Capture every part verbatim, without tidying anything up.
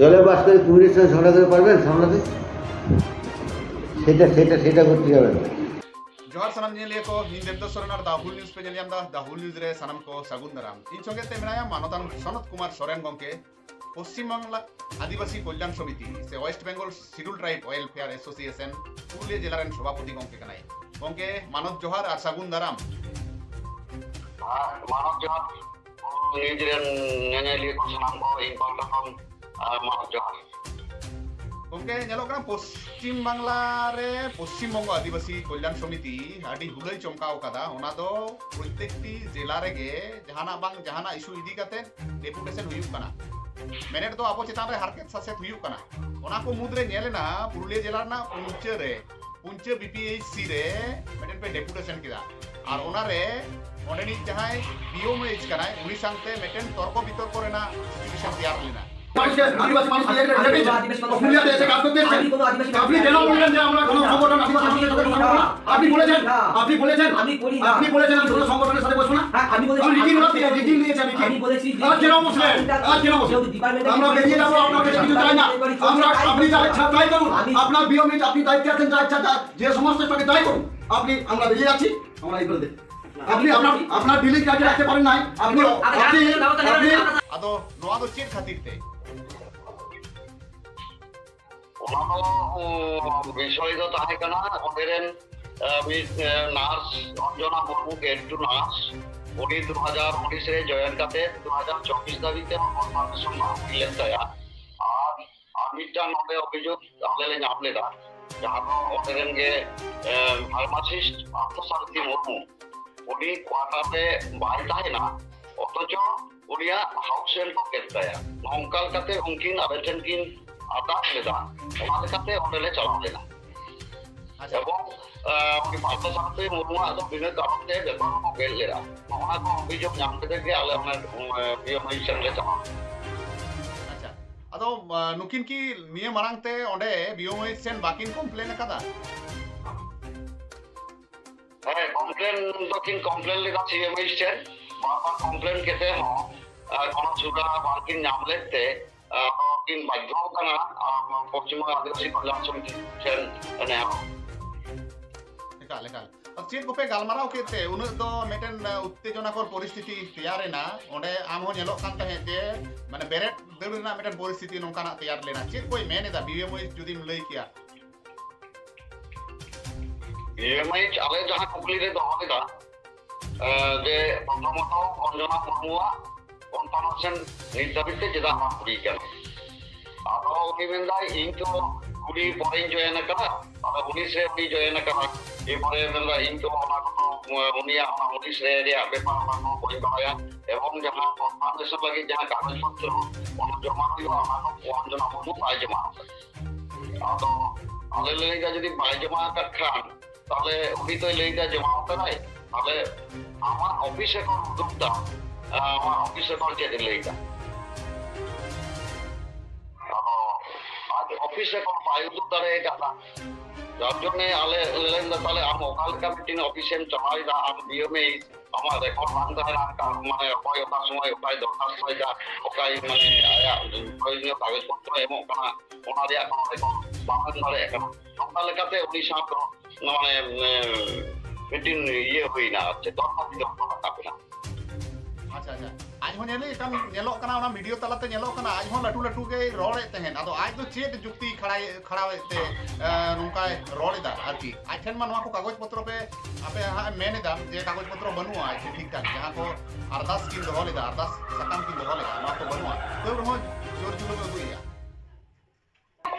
জলে বাস করে কুমিরের সঙ্গে ঝগড়া করে পারবেন সামলাতে? সেটা সেটা সেটা করতে যাবেন না। ᱡᱚᱦᱟᱨ ᱥᱟᱱᱟᱢ ᱧᱮᱧᱮᱞᱤᱭᱟᱹ ᱠᱚ, ᱤᱧ ᱫᱮᱵᱫᱟᱥ ᱥᱚᱨᱮᱱ ᱟᱨ ᱫᱟ ᱦᱩᱞ ᱱᱤᱭᱩᱡᱽ ᱯᱮ ᱧᱮᱞ ᱧᱟᱢ ᱮᱫᱟ᱾ ᱫᱟ ᱦᱩᱞ ᱱᱤᱭᱩᱡᱽ ᱨᱮ ᱥᱟᱱᱟᱢ ᱠᱚ ᱥᱟᱹᱜᱩᱱ ᱫᱟᱨᱟᱢ᱾ ᱤᱧ ᱥᱚᱸᱜᱮ ᱛᱮ ᱢᱮᱱᱟᱭᱟ ᱢᱟᱱᱚᱛᱟᱱ ᱥᱚᱱᱚᱛ ᱠᱩᱢᱟᱨ ᱥᱚᱨᱮᱱ ᱜᱚᱢᱠᱮ, ᱯᱚᱥᱪᱤᱢ ᱵᱟᱝᱞᱟ ᱟᱹᱫᱤᱵᱟᱹᱥᱤ ᱠᱚᱞᱭᱟᱱ ᱥᱚᱢᱤᱛᱤ ᱥᱮ West Bengal schedule tribe welfare association Purulia ᱡᱮᱞᱟ ᱨᱮᱱ ᱥᱚᱵᱷᱟᱯᱚᱛᱤ ᱜᱚᱢᱠᱮ ᱠᱟᱱᱟᱭ᱾ ᱜᱚᱢᱠᱮ, ᱢᱟᱱᱚᱛ ᱡᱚᱦᱟᱨ ᱟᱨ ᱥᱟᱹᱜᱩᱱ ᱫᱟᱨᱟᱢ᱾ ᱟᱨ ᱢᱟᱱᱚᱛ ᱡᱚᱦᱟᱨ ᱱᱤᱭᱩᱡᱽ ᱨᱮᱱ ᱧᱮᱧᱮᱞᱤᱭᱟᱹ ᱠᱚ ᱥᱟᱱᱟᱢ ᱠᱚ ᱤᱧ ᱯᱟᱦᱴᱟ ᱠᱷᱚᱱ ᱟᱨ ᱢᱟᱱᱚᱛ ᱡᱚᱦᱟᱨ᱾ ᱜᱚᱢᱠᱮ, ᱧᱮᱞᱚᱜ ᱠᱟᱱᱟ ᱯᱚᱥᱪᱤᱢ ᱵᱟᱝᱞᱟ ᱨᱮ ᱯᱚᱥᱪᱤᱢ ᱵᱚᱝᱜᱚ ᱟᱹᱫᱤᱵᱟᱹᱥᱤ ᱠᱚᱞᱭᱟᱱ ᱥᱚᱢᱤᱛᱤ ᱟᱹᱰᱤ ᱦᱩᱞᱟᱹᱭ ᱪᱚᱢᱠᱟᱣ ᱠᱟᱫᱟ᱾ ᱚᱱᱟ ᱫᱚ ᱯᱨᱚᱛᱛᱮᱠᱴᱤ ᱡᱮᱞᱟ ᱨᱮᱜᱮ ᱡᱟᱦᱟᱱᱟᱜ ᱵᱟᱝ ᱡᱟᱦᱟᱱᱟᱜ ᱤᱥᱩ ᱤᱫᱤ ᱠᱟᱛᱮ ᱰᱮᱯᱩᱴᱮᱥᱚᱱ ᱦᱩᱭᱩᱜ ᱠᱟᱱᱟ᱾ ᱢᱮᱱᱮᱫ ᱫᱚ ᱟᱵᱚ ᱪᱮᱛᱟᱱ ᱨᱮ ᱦᱟᱨᱠᱮᱛ ᱥᱟᱥᱮᱛ ᱦᱩᱭᱩᱜ ᱠᱟᱱᱟ᱾ ᱚᱱᱟ ᱠᱚ ᱢᱩᱫᱽᱨᱮ ᱧᱮᱞ ᱮᱱᱟ ᱯᱩᱨᱩᱞᱤᱭᱟᱹ ᱡᱮᱞᱟ ᱨᱮᱱᱟᱜ ᱯᱩᱧᱪᱟᱹ ᱨᱮ, ᱯᱩᱧᱪᱟᱹ ᱵᱤ ᱯᱤ ᱮᱭᱤᱪ ᱥᱤ ᱨᱮ ᱢᱤᱫᱴᱮᱱ ᱯᱮ ᱰᱮᱯᱩᱴᱮᱥᱚᱱ ᱠᱮᱫᱟ᱾ ᱟᱨ ᱚᱱᱟᱨᱮ ᱚᱸᱰᱮᱱᱤᱡ ᱡᱟᱦᱟᱸᱭ ᱵᱤ ᱳ ᱮᱭᱤᱪ ᱠᱟᱱᱟᱭ, ᱩᱱᱤ ᱥᱟᱶᱛᱮ ᱢᱤᱫᱴᱮᱱ ᱛᱚᱨᱠᱚ ᱵᱤᱛᱚᱨᱠᱚ ᱨᱮᱱᱟᱜ ᱥᱤᱪᱩᱭᱮᱥᱚᱱ ᱛᱮᱭᱟᱨ ᱞᱮᱱᱟ᱾ আদিবাসী মানুষ বিয়ে করে রেখে দিয়েছেন। পুরুলিয়াতে এসে কাজ করতে এসেছেন। আপনি কেন বললেন যে আমরা কোনো সংগঠন আদিবাসী মানুষের সাথে বসবো না? আপনি বলেছেন, আপনি বলেছেন, আমি বলি না। আপনি বলেছেন আমি কোনো সংগঠনের সাথে বসবো না। হ্যাঁ, আমি বলেছি আপনি রিটিং দিয়েছেন, রিটিং দিয়েছেন, রিটিং। আমি বলেছি যে আর কেন বসলেন? আর কেন বসলেন? ডিপার্টমেন্টে আমরা বেরিয়ে যাবো, আপনার কাছে কিছু চাই না। আমরা, আপনি যা ইচ্ছা তাই করুন। আমি আপনার বিওমি আপনি দায়িত্বে আছেন, যা ইচ্ছা তা, যে সমস্ত স্টকে তাই করুন। আপনি, আমরা বেরিয়ে যাচ্ছি, আমরা এই করে দেন। আপনি আপনার, আপনার বিলিং কার্ড রাখতে পারেন নাই। আপনি, আপনি, আপনি ᱟᱫᱚ ᱱᱚᱣᱟ ᱫᱚ ᱪᱮᱫ ᱠᱷᱟᱹᱛᱤᱨ ᱛᱮ? ᱚᱱᱟ ᱫᱚ ᱩᱸ, ᱵᱤᱥᱚᱭ ᱫᱚ ᱛᱟᱦᱮᱸ ᱠᱟᱱᱟ ᱚᱸᱰᱮ ᱨᱮᱱ ᱟᱸ, ᱢᱤᱫ ᱟᱸ, ᱱᱟᱨᱥ, ᱚᱧᱡᱚᱱᱟ ᱢᱩᱨᱢᱩ, ᱜᱮᱴ ᱴᱩ ᱱᱟᱨᱥ, ᱩᱱᱤ ᱫᱩ ᱦᱟᱡᱟᱨ ᱩᱱᱤᱥ ᱨᱮ ᱡᱚᱭᱮᱱ ᱠᱟᱛᱮ ᱫᱩ ᱦᱟᱡᱟᱨ ᱪᱚᱵᱵᱤᱥ ᱫᱷᱟᱹᱵᱤᱡ ᱛᱮ ᱦᱚᱸ ᱠᱚᱱᱯᱷᱟᱨᱢᱮᱥᱚᱱ ᱵᱟᱝ ᱦᱩᱭ ᱞᱮᱱ ᱛᱟᱭᱟ᱾ ᱟᱨ, ᱟᱨ ᱢᱤᱫᱴᱟᱝ ᱱᱚᱰᱮ ᱚᱵᱷᱤᱡᱳᱜᱽ ᱟᱞᱮ ᱞᱮ ᱧᱟᱢ ᱞᱮᱫᱟ, ᱡᱟᱦᱟᱸ ᱫᱚ ᱚᱸᱰᱮ ᱨᱮᱱ ᱜᱮ ᱟᱸ, ᱯᱷᱟᱨᱢᱟᱥᱤᱥᱴ ᱯᱟᱨᱛᱷᱚ ᱥᱟᱨᱚᱛᱷᱤ ᱢᱩᱨᱢᱩ, ᱩᱱᱤ ᱠᱣᱟᱴᱟᱨ ᱨᱮ ᱵᱟᱭ ᱛᱟᱦᱮᱱᱟ, ᱚᱛᱷᱚᱪᱚ ᱩᱱᱤᱭᱟᱜ ᱦᱟᱣᱩᱥ ᱨᱮᱱᱴ ᱠᱚ ᱜᱮᱫ ᱛᱟᱭᱟ᱾ ᱱᱚᱝᱠᱟ ᱞᱮᱠᱟᱛᱮ ᱩᱱᱠᱤᱱ ᱟᱞᱮ ᱴᱷᱮᱱ ᱠᱤᱱ ᱟᱨᱫᱟᱥ ᱞᱮᱫᱟ, ᱚᱱᱟ ᱞᱮᱠᱟᱛᱮ ᱚᱸᱰᱮ ᱞᱮ ᱪᱟᱞᱟᱣ ᱞᱮᱱᱟ᱾ ᱟᱪᱪᱷᱟ᱾ ᱮᱵᱚᱝ ᱟᱸ, ᱩᱱᱤ ᱯᱟᱨᱛᱷᱚ ᱥᱟᱨᱚᱛᱷᱤ ᱢᱩᱨᱢᱩᱣᱟᱜ ᱫᱚ ᱵᱤᱱᱟᱹ ᱠᱟᱨᱚᱱ ᱛᱮ ᱵᱮᱛᱚᱱ ᱦᱚᱸᱠᱚ ᱜᱮᱫ ᱞᱮᱫᱟ᱾ ᱱᱚᱜᱼᱚ ᱱᱟ ᱠᱚ ᱚᱵᱷᱤᱡᱳᱜᱽ ᱧᱟᱢ ᱠᱟᱛᱮ ᱜᱮ ᱟᱞᱮ ᱚᱱᱟ ᱵᱤᱭᱳᱢᱟᱹᱭ ᱥᱮᱱ ᱞᱮ ᱪᱟᱞᱟᱣ ᱞᱮᱱᱟ᱾ ᱟᱪᱪᱷᱟ, ᱟᱫᱚ ᱟᱸ, ᱱᱩᱠᱤᱱ ᱠᱤ ᱱᱤᱭᱟᱹ ᱢᱟᱲᱟᱝ ᱛᱮ ᱚᱸᱰᱮ ᱵᱤᱭᱳᱢᱟᱹᱭ ᱥᱮᱱ ᱵᱟᱠᱤᱱ ᱠᱚᱢᱯᱞᱮᱱ ᱟᱠᱟᱫᱟ? ᱦᱮᱸ, ᱠᱚᱢᱯᱞᱮᱱ ᱫᱚᱠᱤᱱ ᱠᱚᱢᱯᱞᱮᱱ ᱞᱮᱫᱟ ᱥᱤ ᱮᱢ ᱮᱭᱤᱪ ᱴᱷᱮᱱ᱾ ᱵᱟᱨ ᱵᱟᱨ ᱠᱚᱢᱯᱞᱮᱱ ᱠᱟᱛᱮ ᱦᱚᱸ, ᱟᱨ, ᱠᱳᱱᱳ ᱥᱩᱨᱟ ᱵᱟᱝᱠᱤᱱ ᱧᱟᱢ ᱞᱮᱫ ᱛᱮ, ᱟᱨ, ᱠᱤᱱ ᱵᱟᱫᱽᱫᱷᱚ ᱠᱟᱱᱟ, ᱟᱨ ᱱᱚᱣᱟ ᱯᱚᱥᱪᱤᱢ ᱵᱟᱝᱞᱟ ᱟᱹᱫᱤᱵᱟᱹᱥᱤ ᱠᱚᱞᱭᱟᱱ ᱥᱚᱢᱤᱛᱤ ᱴᱷᱮᱱ ᱱᱮᱦᱚᱨ᱾ ᱮᱠᱟᱞ ᱮᱠᱟᱞ᱾ ᱟᱫᱚ ᱪᱮᱫ ᱠᱚᱯᱮ ᱜᱟᱞᱢᱟᱨᱟᱣ ᱠᱮᱫ ᱛᱮ ᱩᱱᱟᱹᱜ ᱫᱚ ᱢᱤᱫᱴᱮᱱ ᱟᱸ, ᱩᱛᱛᱮᱡᱚᱱᱟᱠᱚᱨ ᱯᱚᱨᱤᱥᱛᱷᱤᱛᱤ ᱛᱮᱭᱟᱨ ᱮᱱᱟ? ᱚᱸᱰᱮ ᱟᱢ ᱦᱚᱸ ᱧᱮᱞᱚᱜ ᱠᱟᱱ ᱛᱟᱦᱮᱸᱫ ᱡᱮ ᱢᱟᱱᱮ ᱵᱮᱨᱮᱫ ᱫᱟᱹᱲ ᱨᱮᱱᱟᱜ ᱢᱤᱫᱴᱮᱱ ᱯᱚᱨᱤᱥᱛᱷᱤᱛᱤ ᱱᱚᱝᱠᱟᱱᱟᱜ ᱛᱮᱭᱟᱨ ᱞᱮᱱᱟ᱾ ᱪᱮᱫ ᱠᱚᱭ ᱢᱮᱱ ᱮᱫᱟ ᱵᱤ ᱮᱢ ᱳᱭᱤᱪ ᱡᱩᱫᱤᱢ ᱞᱟᱹᱭ ᱠᱮᱭᱟ? ᱵᱤ ᱮᱢ ᱳᱭᱤᱪ ᱟᱞᱮ ᱡᱟᱦᱟᱸ ᱠᱩᱠᱞᱤ ᱞᱮ ᱫᱚᱦᱚ ᱞᱮᱫᱟ, ᱮᱸ, ᱡᱮ ᱯᱨᱚᱛᱷᱚᱢᱚᱛᱚ ᱚᱧᱡᱚᱱᱟ ᱢᱩᱨᱢᱩᱣᱟᱜ confirmation ᱱᱤᱛ ᱫᱷᱟᱹᱵᱤᱡ ᱛᱮ ᱪᱮᱫᱟᱜ ᱵᱟᱝ ᱦᱩᱭ ᱠᱟᱱᱟ? ᱟᱫᱚ ᱩᱱᱤ ᱢᱮᱱᱫᱟᱭ, "ᱤᱧ ᱛᱚ ᱠᱩᱲᱤ ᱯᱚᱨᱮᱧ join ᱟᱠᱟᱱᱟ, ᱟᱫᱚ ᱩᱱᱤᱥ ᱨᱮ ᱩᱱᱤ join ᱟᱠᱟᱱᱟ, ᱮᱨᱯᱚᱨᱮ ᱢᱮᱱᱫᱟ, ᱤᱧ ᱛᱚ ᱚᱱᱟ ᱠᱚᱫᱚ, ᱩᱱᱤᱭᱟᱜ ᱚᱱᱟ ᱩᱱᱤᱥ ᱨᱮ ᱨᱮᱭᱟᱜ ᱵᱮᱯᱟᱨ ᱚᱱᱟ ᱠᱚ ᱵᱟᱹᱧ ᱵᱟᱲᱟᱭᱟ, ᱮᱵᱚᱝ ᱡᱟᱦᱟᱸ confirmation ᱞᱟᱹᱜᱤᱫ ᱡᱟᱦᱟᱸ ᱠᱟᱜᱚᱡᱽ ᱯᱚᱛᱨᱚ ᱚᱱᱟ ᱡᱚᱢᱟ ᱦᱩᱭᱩᱜᱼᱟ, ᱚᱱᱟ ᱫᱚ ᱚᱧᱡᱚᱱᱟ ᱢᱩᱨᱢᱩ ᱵᱟᱭ ᱡᱚᱢᱟ ᱟᱠᱟᱫᱟ᱾" ᱟᱫᱚ ᱟᱞᱮ ᱞᱮ ᱞᱟᱹᱭᱫᱟ, ᱡᱩᱫᱤ ᱵᱟᱭ ᱡᱚᱢᱟ ᱟᱠᱟᱫ ᱠᱷᱟᱱ, ᱛᱟᱦᱞᱮ ᱩᱱᱤ ᱫᱚᱭ ᱞᱟᱹᱭᱫᱟ ᱡᱚᱢᱟ ᱟᱠᱟᱫᱟᱭ, ᱛᱟᱦᱞᱮ ᱟᱢᱟᱜ ᱚᱯᱷᱤᱥ ᱨᱮᱠᱚᱨᱰ ᱩᱫᱩᱜ ᱛᱟᱢ, ᱟᱢᱟᱜ ᱚᱯᱷᱤᱥ ᱨᱮᱠᱚᱨᱰ ᱪᱮᱫ ᱮ ᱞᱟᱹᱭᱫᱟ? ᱟᱫᱚ ᱟᱡ ᱚᱯᱷᱤᱥ ᱨᱮᱠᱚᱨᱰ ᱵᱟᱭ ᱩᱫᱩᱜ ᱫᱟᱲᱮ ᱟᱠᱟᱫᱟ, ᱡᱟᱨ ᱡᱚᱱᱱᱮ ᱟᱞᱮ ᱞᱮ ᱞᱟᱹᱭᱫᱟ, ᱛᱟᱦᱞᱮ ᱟᱢ ᱚᱠᱟ ᱞᱮᱠᱟ ᱢᱤᱫᱴᱤᱱ ᱚᱯᱷᱤᱥ ᱮᱢ ᱪᱟᱞᱟᱣᱮᱫᱟ, ᱟᱢ ᱵᱤ ᱮᱢ ᱮᱭᱤᱪ, ᱟᱢᱟᱜ ᱨᱮᱠᱚᱨᱰ ᱵᱟᱝ ᱛᱟᱦᱮᱱᱟ, ᱠᱟᱨᱚᱱ ᱢᱟᱱᱮ ᱚᱠᱚᱭ ᱚᱠᱟ ᱥᱚᱢᱚᱭ ᱚᱠᱟᱭ ᱫᱚᱨᱠᱷᱟᱥᱛᱚᱭᱮᱫᱟ, ᱚᱠᱟᱭ ᱢᱟᱱᱮ ᱟᱭᱟᱜ ᱯᱨᱚᱭᱳᱡᱚᱱᱤᱭᱚ ᱠᱟᱜᱚᱡᱽ ᱯᱚᱛᱨᱚ ᱮᱢᱚᱜ ᱠᱟᱱᱟ, ᱚᱱᱟ ᱨᱮᱭᱟᱜ ᱠᱳᱱᱳ ᱨᱮᱠᱚᱨᱰ ᱵᱟᱝ ᱮᱢ ᱫᱟᱲᱮᱭᱟᱜ ᱠᱟᱱᱟ᱾ ᱚᱱᱠᱟ ᱞᱮᱠᱟᱛᱮ ᱩᱱᱤ ᱥᱟᱶ ᱫᱚ ᱢᱟᱱᱮ, ᱮ, ᱢᱤᱫᱴᱤᱱ ᱤᱭᱟᱹ ᱦᱩᱭᱱᱟ, ᱟᱨ ᱪᱮᱫ ᱫᱚᱨᱠᱟᱨ ᱫᱚᱨᱠᱟᱨ ᱨᱟᱠᱟᱵ ᱮᱱᱟ᱾ ᱟᱪᱪᱷᱟ ᱟᱪᱪᱷᱟ᱾ ᱟᱡ ᱦᱚᱸ ᱧᱮᱞᱮ ᱠᱟᱱ, ᱧᱮᱞᱚᱜ ᱠᱟᱱᱟ, ᱚᱱᱟ ᱵᱷᱤᱰᱤᱭᱳ ᱛᱟᱞᱟᱛᱮ ᱧᱮᱞᱚᱜ ᱠᱟᱱᱟ, ᱟᱡ ᱦᱚᱸ ᱞᱟᱹᱴᱩ ᱞᱟᱹᱴᱩ ᱜᱮᱭ ᱨᱚᱲᱮᱫ ᱛᱟᱦᱮᱸᱫ᱾ ᱟᱫᱚ ᱟᱡ ᱫᱚ ᱪᱮᱫ ᱡᱩᱠᱛᱤ ᱠᱷᱟᱲᱟᱭ ᱠᱷᱟᱲᱟᱣᱮᱫ ᱛᱮ ᱮ, ᱱᱚᱝᱠᱟᱭ ᱨᱚᱲ ᱮᱫᱟ? ᱟᱨᱠᱤ ᱟᱡ ᱴᱷᱮᱱ ᱢᱟ ᱱᱚᱣᱟ ᱠᱚ ᱠᱟᱜᱚᱡᱽ ᱯᱚᱛᱨᱚ ᱯᱮ, ᱟᱯᱮ ᱦᱟᱸᱜ ᱮᱢ ᱢᱮᱱ ᱮᱫᱟ ᱡᱮ ᱠᱟᱜᱚᱡᱽ ᱯᱚᱛᱨᱚ ᱵᱟᱹᱱᱩᱜᱼᱟ ᱟᱡ ᱴᱷᱮᱱ ᱴᱷᱤᱠ ᱴᱷᱟᱠ, ᱡᱟᱦᱟᱸ ᱠᱚ ᱟᱨᱫᱟᱥ ᱠᱤᱱ ᱫᱚᱦᱚ ᱞᱮᱫᱟ, ᱟᱨᱫᱟᱥ ᱥᱟᱠᱟᱢ ᱠᱤᱱ ᱫᱚᱦᱚ ᱞᱮᱫᱟ, ᱱᱚᱣᱟ ᱠᱚ ᱵᱟᱹᱱᱩᱜᱼᱟ, ᱛᱟᱹᱣ ᱨᱮᱦᱚᱸ ᱡᱳᱨ ᱡᱩᱞᱩᱢ ᱮ ᱟᱹᱜᱩᱭᱮᱫᱟ᱾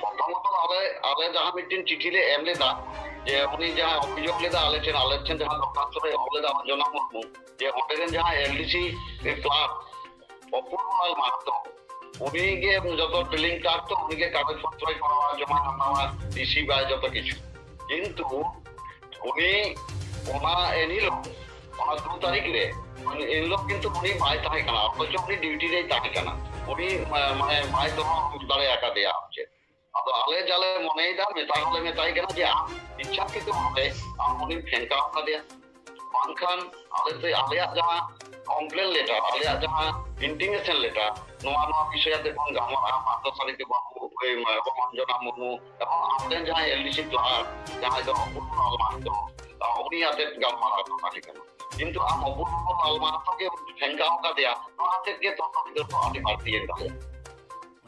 ᱯᱨᱚᱛᱷᱚᱢᱚᱛᱚ ᱟᱞᱮ, ᱟᱞᱮ ᱡᱟᱦᱟᱸ ᱢᱤᱫᱴᱤᱱ ᱪᱤᱴᱷᱤ ᱞᱮ ᱮᱢ ᱞᱮᱫᱟ, ᱡᱮ ᱩᱱᱤ ᱡᱟᱦᱟᱸ ᱚᱵᱷᱤᱡᱳᱜᱽ ᱞᱮᱫᱟ ᱟᱞᱮ ᱴᱷᱮᱱ, ᱟᱞᱮ ᱴᱷᱮᱱ ᱡᱟᱦᱟᱸ ᱫᱚᱨᱠᱷᱟᱥᱛᱚ ᱞᱮ ᱚᱞ ᱞᱮᱫᱟ ᱚᱧᱡᱚᱱᱟ ᱢᱩᱨᱢᱩ, ᱡᱮ ᱚᱸᱰᱮ ᱨᱮᱱ ᱡᱟᱦᱟᱸ ᱮᱞ ᱰᱤ ᱥᱤ ᱠᱞᱟᱨᱠ ᱚᱯᱩᱨᱵᱚ ᱞᱟᱞ ᱢᱟᱦᱟᱛᱚ, ᱩᱱᱤ ᱜᱮ ᱡᱚᱛᱚ ᱰᱤᱞᱤᱝ ᱠᱞᱟᱨᱠ ᱛᱚ, ᱩᱱᱤ ᱜᱮ ᱠᱟᱜᱚᱡᱽ ᱯᱚᱛᱨᱚᱭ ᱠᱚᱨᱟᱣᱟ, ᱡᱚᱢᱟᱭ ᱦᱟᱛᱟᱣᱟ, ᱰᱤ ᱥᱤ ᱵᱟᱭ ᱡᱚᱛᱚ ᱠᱤᱪᱷᱩ᱾ ᱠᱤᱱᱛᱩ ᱩᱱᱤ ᱚᱱᱟ ᱮᱱᱦᱤᱞᱳᱜ, ᱚᱱᱟ ᱫᱩ ᱛᱟᱹᱨᱤᱠᱷ ᱨᱮ, ᱮᱱᱦᱤᱞᱳᱜ ᱠᱤᱱᱛᱩ ᱩᱱᱤ ᱵᱟᱭ ᱛᱟᱦᱮᱸ ᱠᱟᱱᱟ, ᱚᱛᱷᱚᱪᱚ ᱩᱱᱤ ᱰᱤᱭᱩᱴᱤ ᱨᱮᱭ ᱛᱟᱦᱮᱸ ᱠᱟᱱᱟ᱾ ᱩᱱᱤ ᱢᱟ-, ᱢᱟᱱᱮ ᱵᱟᱭ ᱫᱚᱦᱚ ᱫᱟᱲᱮ ᱟᱠᱟᱫᱮᱭᱟ ᱟᱨ ᱪᱮᱫ᱾ ᱟᱫᱚ ᱟᱞᱮ ᱡᱟᱞᱮ ᱢᱚᱱᱮᱭᱮᱫᱟ, ᱢᱮᱛᱟ ᱦᱚᱸᱞᱮ ᱢᱮᱛᱟᱭ ᱠᱟᱱᱟ ᱡᱮ ᱟᱢ ᱤᱪᱪᱷᱟᱠᱨᱤᱛᱚ ᱵᱷᱟᱵᱮ ᱟᱢ ᱩᱱᱤᱢ ᱯᱷᱮᱱᱠᱟᱣ ᱟᱠᱟᱫᱮᱭᱟ, ᱵᱟᱝᱠᱷᱟᱱ ᱟᱞᱮ ᱛᱮ, ᱟᱞᱮᱭᱟᱜ ᱡᱟᱦᱟᱸ ᱠᱚᱢᱯᱞᱮᱱ ᱞᱮᱴᱟᱨ, ᱟᱞᱮᱭᱟᱜ ᱡᱟᱦᱟᱸ ᱤᱱᱴᱤᱢᱮᱥᱚᱱ ᱞᱮᱴᱟᱨ, ᱱᱚᱣᱟ ᱱᱚᱣᱟ ᱵᱤᱥᱚᱭ ᱟᱛᱮ ᱵᱚᱱ ᱜᱟᱞᱢᱟᱨᱟᱜᱼᱟ, ᱯᱟᱨᱛᱷᱚ ᱥᱟᱨᱚᱛᱷᱤ ᱵᱟᱹᱵᱩ, ᱮ, ᱢᱟ-, ᱮᱵᱚᱝ ᱚᱧᱡᱚᱱᱟ ᱢᱩᱨᱢᱩ ᱮᱵᱚᱝ ᱟᱵᱚᱨᱮᱱ ᱡᱟᱦᱟᱸᱭ ᱮᱞᱰᱤᱥᱤ ᱠᱞᱟᱨᱠ, ᱡᱟᱦᱟᱸᱭ ᱫᱚ ᱚᱯᱩᱨᱵᱚ ᱞᱟᱞ ᱢᱟᱦᱟᱛᱚ, ᱩᱱᱤ ᱟᱛᱮ ᱜᱟᱞᱢᱟᱨᱟᱣ ᱠᱚ ᱛᱟᱦᱮᱸ ᱠᱟᱱᱟ᱾ ᱠᱤᱱᱛᱩ ᱟᱢ ᱚᱯᱩᱨᱵᱚ ᱞᱟᱞ ᱢᱟᱦᱟᱛᱚ ᱜᱮ ᱴᱷᱮᱝᱠᱟᱣ ᱠᱟᱫᱮᱭᱟ, ᱱᱚᱣᱟ ᱦᱚᱛᱮᱫ ᱜᱮ ᱛᱚᱨᱠᱚ ᱵᱤᱛᱚᱨᱠᱚ ᱟᱹᱰᱤ ᱵᱟᱹᱲᱛᱤᱭᱮᱱ ᱛᱟᱞᱮᱭᱟ᱾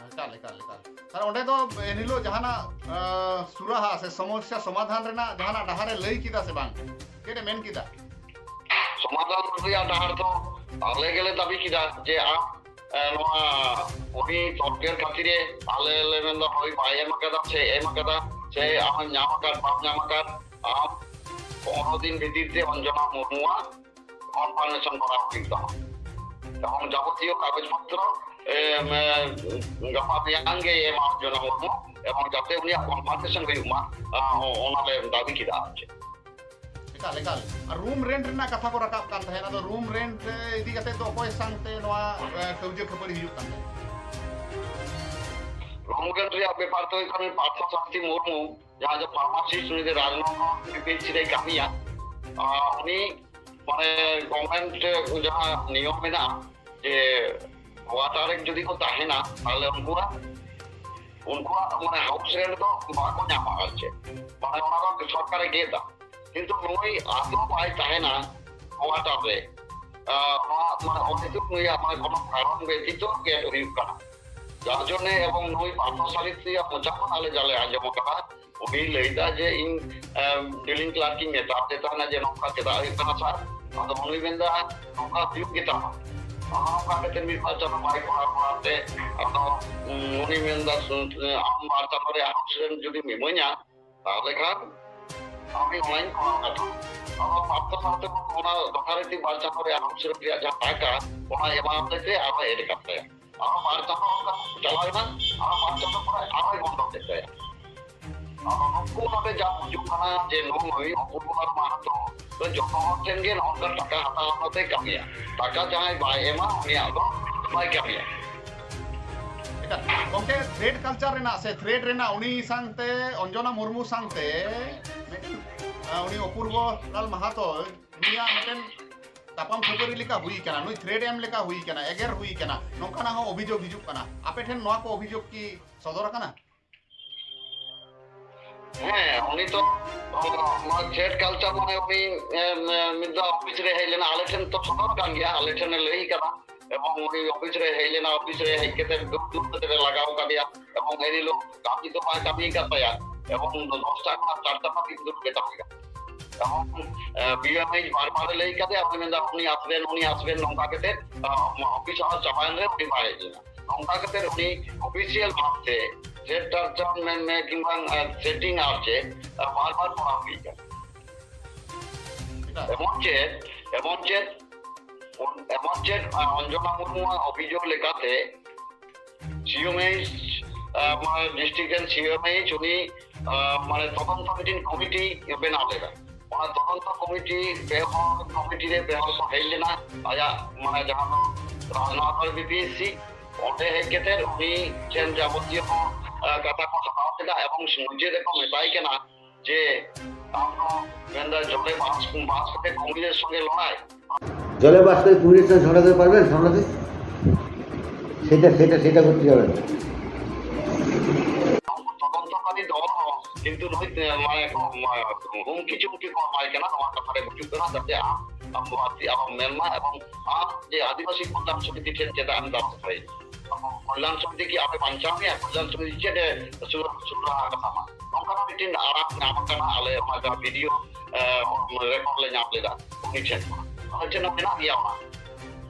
ᱮᱠᱟᱞ, ᱮᱠᱟᱞ, ᱮᱠᱟᱞ᱾ ᱛᱟᱦᱞᱮ ᱚᱸᱰᱮ ᱫᱚ ᱮᱱᱦᱤᱞᱳᱜ ᱡᱟᱦᱟᱱᱟᱜ, ᱟᱸ, ᱥᱩᱨᱟᱦᱟ ᱥᱮ ᱥᱚᱢᱚᱥᱥᱟ ᱥᱚᱢᱟᱫᱷᱟᱱ ᱨᱮᱱᱟᱜ ᱡᱟᱦᱟᱱᱟᱜ ᱰᱟᱦᱟᱨᱮ ᱞᱟᱹᱭ ᱠᱮᱫᱟ ᱥᱮ ᱵᱟᱝ? ᱪᱮᱫ ᱮ ᱢᱮᱱ ᱠᱮᱫᱟ? ᱥᱚᱢᱟᱫᱷᱟᱱ ᱨᱮᱭᱟᱜ ᱰᱟᱦᱟᱨ ᱫᱚ ᱟᱞᱮ ᱜᱮᱞᱮ ᱫᱟᱹᱵᱤ ᱠᱮᱫᱟ ᱡᱮ ᱟᱢ, ᱮ, ᱱᱚᱣᱟ ᱩᱱᱤ ᱛᱚᱨᱠᱮᱨ ᱠᱷᱟᱹᱛᱤᱨ ᱮ, ᱟᱞᱮ ᱞᱮ ᱢᱮᱱᱫᱟ ᱦᱳᱭ ᱵᱟᱭ ᱮᱢ ᱟᱠᱟᱫᱟ ᱥᱮ ᱮᱢ ᱟᱠᱟᱫᱟ, ᱥᱮ ᱟᱢᱮᱢ ᱧᱟᱢ ᱟᱠᱟᱫ ᱵᱟᱢ ᱧᱟᱢ ᱟᱠᱟᱫ, ᱟᱢ ᱯᱚᱱᱨᱚ ᱫᱤᱱ ᱵᱷᱤᱛᱤᱨ ᱛᱮ ᱚᱧᱡᱚᱱᱟ ᱢᱩᱨᱢᱩᱣᱟᱜ ᱠᱚᱱᱯᱷᱟᱨᱢᱮᱥᱚᱱ ᱠᱚᱨᱟᱣ ᱦᱩᱭᱩᱜ ᱛᱟᱢᱟ᱾ ᱮᱵᱚᱝ ᱡᱟᱵᱚᱛᱤᱭᱚ ᱠᱟᱜᱚᱡᱽ ᱯᱚᱛᱨᱚ, ᱮ, ᱮ, ᱜᱟᱯᱟ ᱢᱮᱭᱟᱝ ᱜᱮ ᱮᱢᱟ ᱚᱧᱡᱚᱱᱟ ᱢᱩᱨᱢᱩ, ᱮᱵᱚᱝ ᱡᱟᱛᱮ ᱩᱱᱤᱭᱟᱜ ᱠᱚᱱᱯᱷᱟᱨᱢᱮᱥᱚᱱ ᱦᱩᱭᱩᱜ ᱢᱟ, ᱟ, ᱚ-, ᱚᱱᱟ ᱞᱮ ᱫᱟᱹᱵᱤ ᱠᱮᱫᱟ ᱟᱨ ᱪᱮᱫ᱾ ᱮᱠᱟᱞ, ᱮᱠᱟᱞ᱾ ᱟᱨ ᱨᱩᱢ ᱨᱮᱱᱴ ᱨᱮᱱᱟᱜ ᱠᱟᱛᱷᱟ ᱠᱚ ᱨᱟᱠᱟᱵ ᱠᱟᱱ ᱛᱟᱦᱮᱸᱫ, ᱟᱫᱚ ᱨᱩᱢ ᱨᱮᱱᱴ ᱤᱫᱤ ᱠᱟᱛᱮ ᱫᱚ ᱚᱠᱚᱭ ᱥᱟᱶᱛᱮ ᱱᱚᱣᱟ, ᱮ, ᱠᱟᱹᱣᱡᱟᱹ ᱠᱷᱟᱹᱯᱟᱹᱨᱤ ᱦᱩᱭᱩᱜ ᱠᱟᱱ ᱛᱟᱦᱮᱸᱫ? ᱨᱩᱢ ᱨᱮᱱᱴ ᱨᱮᱭᱟᱜ ᱵᱮᱯᱟᱨ ᱫᱚ ᱦᱩᱭᱩᱜ ᱠᱟᱱᱟ ᱯᱟᱨᱛᱷᱚ ᱥᱟᱨᱚᱛᱷᱤ ᱢᱩᱨᱢᱩ, ᱡᱟᱦᱟᱸᱭ ᱫᱚ ᱯᱷᱟᱨᱢᱟᱥᱤᱥᱴ, ᱩᱱᱤ ᱫᱚ ᱨᱟᱡᱽᱱᱚᱜᱚᱨ ᱯᱤᱯᱤᱮᱭᱤᱪᱥᱤ ᱨᱮᱭ ᱠᱟᱹᱢᱤᱭᱟ᱾ ᱟᱨ ᱩᱱᱤ ᱢᱟᱱᱮ ᱜᱚᱵᱷᱢᱮᱱᱴ ᱡᱟᱦᱟᱸ ᱱᱤᱭᱚᱢ ᱢᱮᱱᱟᱜᱼᱟ ᱡᱮ ᱠᱚᱣᱟᱴᱟᱨ ᱨᱮ ᱡᱩᱫᱤ ᱠᱚ ᱛᱟᱦᱮᱱᱟ, ᱛᱟᱦᱞᱮ ᱩᱱᱠᱩᱣᱟᱜ, ᱩᱱᱠᱩᱣᱟᱜ ᱢᱟᱱᱮ ᱦᱟᱣᱩᱥ ᱨᱮᱱᱴ ᱫᱚ ᱵᱟᱠᱚ ᱧᱟᱢᱟ ᱟᱨ ᱪᱮᱫ, ᱢᱟᱱᱮ ᱚᱱᱟ ᱫᱚ ᱥᱚᱨᱠᱟᱨᱮ ᱜᱮᱫᱟ᱾ ᱠᱤᱱᱛᱩ ᱱᱩᱭ ᱟᱫᱚ ᱵᱟᱭ ᱛᱟᱦᱮᱱᱟ ᱠᱚᱣᱟᱴᱟᱨ ᱨᱮ, ᱟᱸ, ᱱᱚᱣᱟ ᱢᱟᱱᱮ ᱚᱦᱮᱛᱩᱠ ᱱᱩᱭᱟᱜ ᱢᱟᱱᱮ ᱠᱳᱱᱳ ᱠᱟᱨᱚᱱ ᱵᱮᱛᱤᱛᱚ ᱜᱮᱫ ᱦᱩᱭᱩᱜ ᱠᱟᱱᱟ᱾ ᱡᱟᱨ ᱡᱚᱱᱱᱮ ᱮᱵᱚᱝ ᱱᱩᱭ ᱯᱟᱨᱛᱷᱚ ᱥᱟᱨᱚᱛᱷᱤᱭᱟᱜ ᱢᱚᱪᱟ ᱠᱷᱚᱱ ᱟᱞᱮ ᱡᱟᱞᱮ ᱟᱸᱡᱚᱢ ᱟᱠᱟᱫᱟ, ᱩᱱᱤ ᱞᱟᱹᱭᱫᱟ ᱡᱮ ᱤᱧ, ᱮᱢ, ᱰᱤᱞᱤᱝ ᱠᱞᱟᱨᱠ ᱤᱧ ᱢᱮᱛᱟᱫᱮ ᱛᱟᱦᱮᱱᱟ ᱡᱮ ᱱᱚᱝᱠᱟ ᱪᱮᱫᱟᱜ ᱦᱩᱭᱩᱜ ᱠᱟᱱᱟ ᱥᱟᱨ? ᱟᱫᱚ ᱩᱱᱤ ᱢᱮᱱᱫᱟ ᱱᱚᱝᱠᱟ ᱦᱩᱭᱩᱜ ᱜᱮᱛᱟᱢᱟ᱾ ᱚᱱᱟ ᱚᱱᱠᱟ ᱠᱟᱛᱮ ᱢᱤᱫ ᱵᱟᱨ ᱪᱟᱸᱫᱚ ᱵᱟᱭ ᱠᱚᱨᱟᱣ ᱠᱚᱨᱟᱣ ᱛᱮ ᱟᱫᱚ, ᱩᱸ, ᱩᱱᱤ ᱢᱮᱱᱫᱟ, ᱩᱸ, ᱟᱢ ᱵᱟᱨ ᱪᱟᱸᱫᱚ ᱨᱮ ᱦᱟᱣᱩᱥ ᱨᱮᱱᱴ ᱡᱩᱫᱤᱢ ᱤᱢᱟᱹᱧᱟ, ᱛᱟᱦᱚᱞᱮ ᱠᱷᱟᱱ ᱟᱢ ᱚᱱᱞᱟᱭᱤᱱ ᱠᱚᱨᱟᱣ ᱠᱟᱛᱟᱢ᱾ ᱟᱫᱚ ᱯᱟᱨᱛᱷᱚ ᱥᱟᱶᱛᱮ ᱚᱱᱟ ᱫᱚᱥᱟᱨ ᱨᱮ ᱵᱟᱨ ᱪᱟᱸᱫᱚ ᱨᱮ ᱦᱟᱣᱩᱥ ᱨᱮᱱᱴ ᱨᱮᱭᱟᱜ ᱡᱟᱦᱟᱸ ᱴᱟᱠᱟ, ᱚᱱᱟ ᱮᱢᱟ ᱦᱚᱛᱮᱡ ᱛᱮ ᱟᱨᱦᱚᱸ ᱮᱰ ᱠᱟᱜ ᱛᱟᱭᱟ᱾ ᱟᱨᱦᱚᱸ ᱵᱟᱨ ᱪᱟᱸᱫᱚ ᱚᱱᱠᱟ ᱪᱟᱞᱟᱣ ᱮᱱᱟ, ᱟᱨᱦᱚᱸ ᱵᱟᱨ ᱪᱟᱸᱫᱚ ᱯᱚᱨᱮ ᱟᱨᱦᱚᱸᱭ ᱵᱚᱱᱫᱚ ᱠᱮᱫ ᱛᱟᱭᱟ᱾ ᱟᱫᱚ ᱱᱩᱠᱩ ᱱᱚᱰᱮ ᱡᱟ ᱵᱩᱡᱩᱜ ᱠᱟᱱᱟ ᱡᱮ ᱱᱩᱭ ᱚᱯᱩᱨᱵᱚᱞᱟᱞ ᱢᱟᱦᱟᱛᱚ ᱫᱚ ᱡᱚᱛᱚ ᱦᱚᱲ ᱴᱷᱮᱱ ᱜᱮ ᱱᱚᱜᱼᱚ ᱱᱚᱝᱠᱟ ᱴᱟᱠᱟ ᱦᱟᱛᱟᱣ ᱠᱟᱛᱮ ᱠᱟᱹᱢᱤᱭᱟ᱾ ᱴᱟᱠᱟ ᱡᱟᱦᱟᱸᱭ ᱵᱟᱭ ᱮᱢᱟ, ᱩᱱᱤᱭᱟᱜ ᱫᱚ ᱵᱟᱭ ᱠᱟᱹᱢᱤᱭᱟ᱾ ᱮᱴᱟᱜ ᱜᱚᱢᱠᱮ, ᱛᱷᱨᱮᱰ ᱠᱟᱞᱪᱟᱨ ᱨᱮᱱᱟᱜ ᱥᱮ ᱛᱷᱨᱮᱰ ᱨᱮᱱᱟᱜ ᱩᱱᱤ ᱥᱟᱶᱛᱮ, ᱚᱧᱡᱚᱱᱟ ᱢᱩᱨᱢᱩ ᱥᱟᱶᱛᱮ ᱢᱤᱫᱴᱮᱱ, ᱟ, ᱩᱱᱤ ᱚᱯᱩᱨᱵᱚ ᱞᱟᱞ ᱢᱟᱦᱟᱛᱚ, ᱩᱱᱤᱭᱟᱜ ᱢᱤᱫᱴᱮᱱ ᱛᱟᱯᱟᱢ ᱠᱷᱟᱹᱯᱟᱹᱨᱤ ᱞᱮᱠᱟ ᱦᱩᱭ ᱠᱟᱱᱟ, ᱱᱩᱭ ᱛᱷᱨᱮᱴ ᱮᱢ ᱞᱮᱠᱟ ᱦᱩᱭ ᱠᱟᱱᱟ, ᱮᱜᱮᱨ ᱦᱩᱭ ᱠᱟᱱᱟ, ᱱᱚᱝᱠᱟᱱᱟᱜ ᱦᱚᱸ ᱚᱵᱷᱤᱡᱳᱜᱽ ᱦᱤᱡᱩᱜ ᱠᱟᱱᱟ᱾ ᱟᱯᱮ ᱴᱷᱮᱱ ᱱᱚᱣᱟ ᱠᱚ ᱚᱵᱷᱤᱡᱳᱜᱽ ᱠᱤ ᱥᱚᱫᱚᱨ ᱟᱠᱟᱱᱟ? ᱦᱮᱸ, ᱩᱱᱤ ᱛᱚ, ᱚ, ᱱᱚᱣᱟ ᱛᱷᱨᱮᱴ ᱠᱟᱞᱪᱟᱨ ᱢᱟᱱᱮ ᱩᱱᱤ, ᱮ, ᱮ, ᱢᱤᱫ ᱫᱷᱟᱣ ᱚᱯᱷᱤᱥ ᱨᱮ ᱦᱮᱡ ᱞᱮᱱᱟ, ᱟᱞᱮ ᱴᱷᱮᱱ ᱛᱚ ᱥᱚᱫᱚᱨ ᱟᱠᱟᱱ ᱜᱮᱭᱟ, ᱟᱞᱮ ᱴᱷᱮᱱᱮ ᱞᱟᱹᱭ ᱠᱟᱫᱟ᱾ ᱮᱵᱚᱝ ᱩᱱᱤ ᱚᱯᱷᱤᱥ ᱨᱮ ᱦᱮᱡ ᱞᱮᱱᱟ, ᱚᱯᱷᱤᱥ ᱨᱮ ᱦᱮᱡ ᱠᱟᱛᱮ ᱫᱩᱲᱩᱵ ᱫᱩᱲᱩᱵ ᱠᱟᱛᱮ ᱞᱮ ᱞᱟᱜᱟᱣ ᱠᱟᱫᱮᱭᱟ᱾ ᱮᱵᱚᱝ ᱮᱱ ᱦᱤᱞᱳᱜ ᱠᱟᱹᱢᱤ ᱫᱚ ᱵᱟᱭ ᱠᱟᱹᱢᱤ ᱟᱠᱟᱫ ᱛᱟᱭᱟ᱾ ᱮᱵᱚᱝ ᱫᱚᱥᱴᱟ ᱠᱷᱚᱱᱟᱜ ᱪᱟᱨᱴᱟ ᱫᱷᱟᱹᱵᱤᱡ ᱫᱩᱲᱩᱵ ᱜᱮ ᱛᱟᱦᱮᱸ ᱠᱟᱱᱟ᱾ ᱮᱵᱚᱝ, ᱮ, ᱵᱤ ᱮᱢ ᱮᱭᱤᱪ ᱵᱟᱨ ᱵᱟᱨ ᱞᱟᱹᱭ ᱠᱟᱫᱮᱭᱟ, ᱩᱱᱤ ᱢᱮᱱᱫᱟ, "ᱩᱱᱤ ᱟᱥᱵᱮᱱ, ᱩᱱᱤ ᱟᱥᱵᱮᱱ", ᱱᱚᱝᱠᱟ ᱠᱟᱛᱮ, ᱟ, ᱚᱯᱷᱤᱥ ᱟᱣᱟᱨ ᱪᱟᱵᱟᱭᱮᱱ ᱨᱮ ᱩᱱᱤ ᱵᱟᱭ ᱦᱮᱡ ᱞᱮᱱᱟ᱾ ᱱᱚᱝᱠᱟ ᱠᱟᱛᱮ ᱩᱱᱤ ᱚᱯᱷᱤᱥᱤᱭᱟᱞ ᱵᱷᱟᱵᱛᱮ ᱛᱷᱨᱮᱴ ᱠᱟᱞᱪᱟᱨ ᱢᱮᱱ ᱢᱮ ᱠᱤᱝᱵᱟ, ᱟ, ᱛᱷᱨᱮᱴᱤᱝ ᱟᱨ ᱪᱮᱫ, ᱟ, ᱵᱟᱨ ᱵᱟᱨ ᱠᱚᱨᱟᱣ ᱦᱩᱭ ᱠᱟᱱᱟ᱾ ᱮᱢᱚᱱ ᱪᱮᱫ, ᱮᱢᱚᱱ ᱪᱮᱫ, ᱮᱢᱚᱱ ᱪᱮᱫ, ᱟ, ᱚᱧᱡᱚᱱᱟ ᱢᱩᱨᱢᱩᱣᱟᱜ ᱚᱵᱷᱤᱡᱳᱜᱽ ᱞᱮᱠᱟᱛᱮ ᱥᱤ ᱮᱢ ᱮᱭᱤᱪ, ᱟ, ᱢᱟᱱᱮ ᱰᱤᱥᱴᱨᱤᱠᱴ ᱨᱮᱱ ᱥᱤ ᱮᱢ ᱮᱭᱤᱪ ᱩᱱᱤ, ᱟ, ᱢᱟᱱᱮ ᱛᱚᱫᱚᱱᱛᱚ ᱢᱤᱫᱴᱤᱱ ᱠᱚᱢᱤᱴᱤ ᱵᱮᱱᱟᱣ ᱞᱮᱫᱟ᱾ ᱚᱱᱟ ᱛᱚᱫᱚᱱᱛᱚ ᱠᱚᱢᱤᱴᱤ ᱯᱮ ᱦᱚᱲ, ᱠᱚᱢᱤᱴᱤ ᱨᱮ ᱯᱮ ᱦᱚᱲ ᱠᱚ ᱦᱮᱡ ᱞᱮᱱᱟ, ᱟᱭᱟᱜ ᱢᱟᱱᱮ ᱡᱟᱦᱟᱸ ᱫᱚ Rajnagar B P S C, ᱚᱸᱰᱮ ᱦᱮᱡ ᱠᱟᱛᱮ ᱩᱱᱤ ᱴᱷᱮᱱ ᱡᱟᱵᱚᱛᱤᱭᱚ ᱠᱚ, ᱟ, ᱠᱟᱛᱷᱟ ᱠᱚ ᱦᱟᱛᱟᱣ ᱠᱮᱫᱟ ᱮᱵᱚᱝ ᱢᱩᱪᱟᱹᱫ ᱨᱮᱠᱚ ᱢᱮᱛᱟᱭ ᱠᱟᱱᱟ, ᱡᱮ ᱟᱢ ᱫᱚ ᱢᱮᱱᱫᱟ ᱡᱚᱞᱮ ᱵᱟᱥ, ᱵᱟᱥ ᱠᱟᱛᱮ কুমিরের সঙ্গে লড়াই। জলে বাস করে কুমিরের সঙ্গে ঝগড়া করে পারবেন সামলাতে? সেটা, সেটা, সেটা করতে যাবেন। তদন্তকারী দল ᱦᱚᱸ ᱠᱤᱱᱛᱩ ᱱᱩᱭ, ᱢᱟᱱᱮ, ᱠᱚ, ᱢᱟ-, ᱦᱩᱢᱠᱤ ᱪᱩᱢᱠᱤ ᱠᱚ ᱮᱢᱟᱭ ᱠᱟᱱᱟ, ᱱᱚᱣᱟ ᱠᱟᱛᱷᱟ ᱨᱮ ᱵᱩᱡᱩᱜ ᱠᱟᱱᱟ, ᱡᱟᱛᱮ ᱟᱢ, ᱟᱢ, ᱟᱢ ᱢᱮᱱ ᱢᱟ, ᱮᱵᱚᱝ ᱟᱢ ᱡᱮ ᱟᱹᱫᱤᱵᱟᱹᱥᱤ ᱠᱚᱞᱭᱟᱱ ᱥᱚᱢᱤᱛᱤ ᱴᱷᱮᱱ ᱪᱮᱫᱟᱜ ᱮᱢ ᱫᱟᱨᱟᱥ ᱫᱟᱲᱮᱭᱟᱜᱼᱟ? ᱠᱚᱞᱭᱟᱱ ᱥᱚᱢᱤᱛᱤ ᱠᱤ ᱟᱯᱮ ᱵᱟᱧᱪᱟᱣ ᱢᱮᱭᱟ? ᱠᱚᱞᱭᱟᱱ ᱥᱚᱢᱤᱛᱤ ᱪᱮᱫ ᱮ ᱥᱩᱨ-, ᱥᱩᱨ ᱨᱟᱦᱟ ᱠᱟᱛᱟᱢᱟ? ᱱᱚᱝᱠᱟᱱᱟᱜ ᱢᱤᱫᱴᱤᱱ ᱟᱲᱟᱝ ᱧᱟᱢ ᱟᱠᱟᱱᱟ, ᱟᱞᱮ ᱚᱱᱟ ᱡᱟᱦᱟᱸ ᱵᱷᱤᱰᱤᱭᱳ, ᱮ, ᱨᱮᱠᱚᱨᱰ ᱞᱮ ᱧᱟᱢ ᱞᱮᱫᱟ ᱩᱱᱤ ᱴᱷᱮᱱ ᱠᱷᱚᱱ᱾ ᱟᱞᱮ ᱴᱷᱮᱱ ᱦᱚᱸ ᱢᱮᱱᱟᱜ ᱜᱮᱭᱟ ᱚᱱᱟ᱾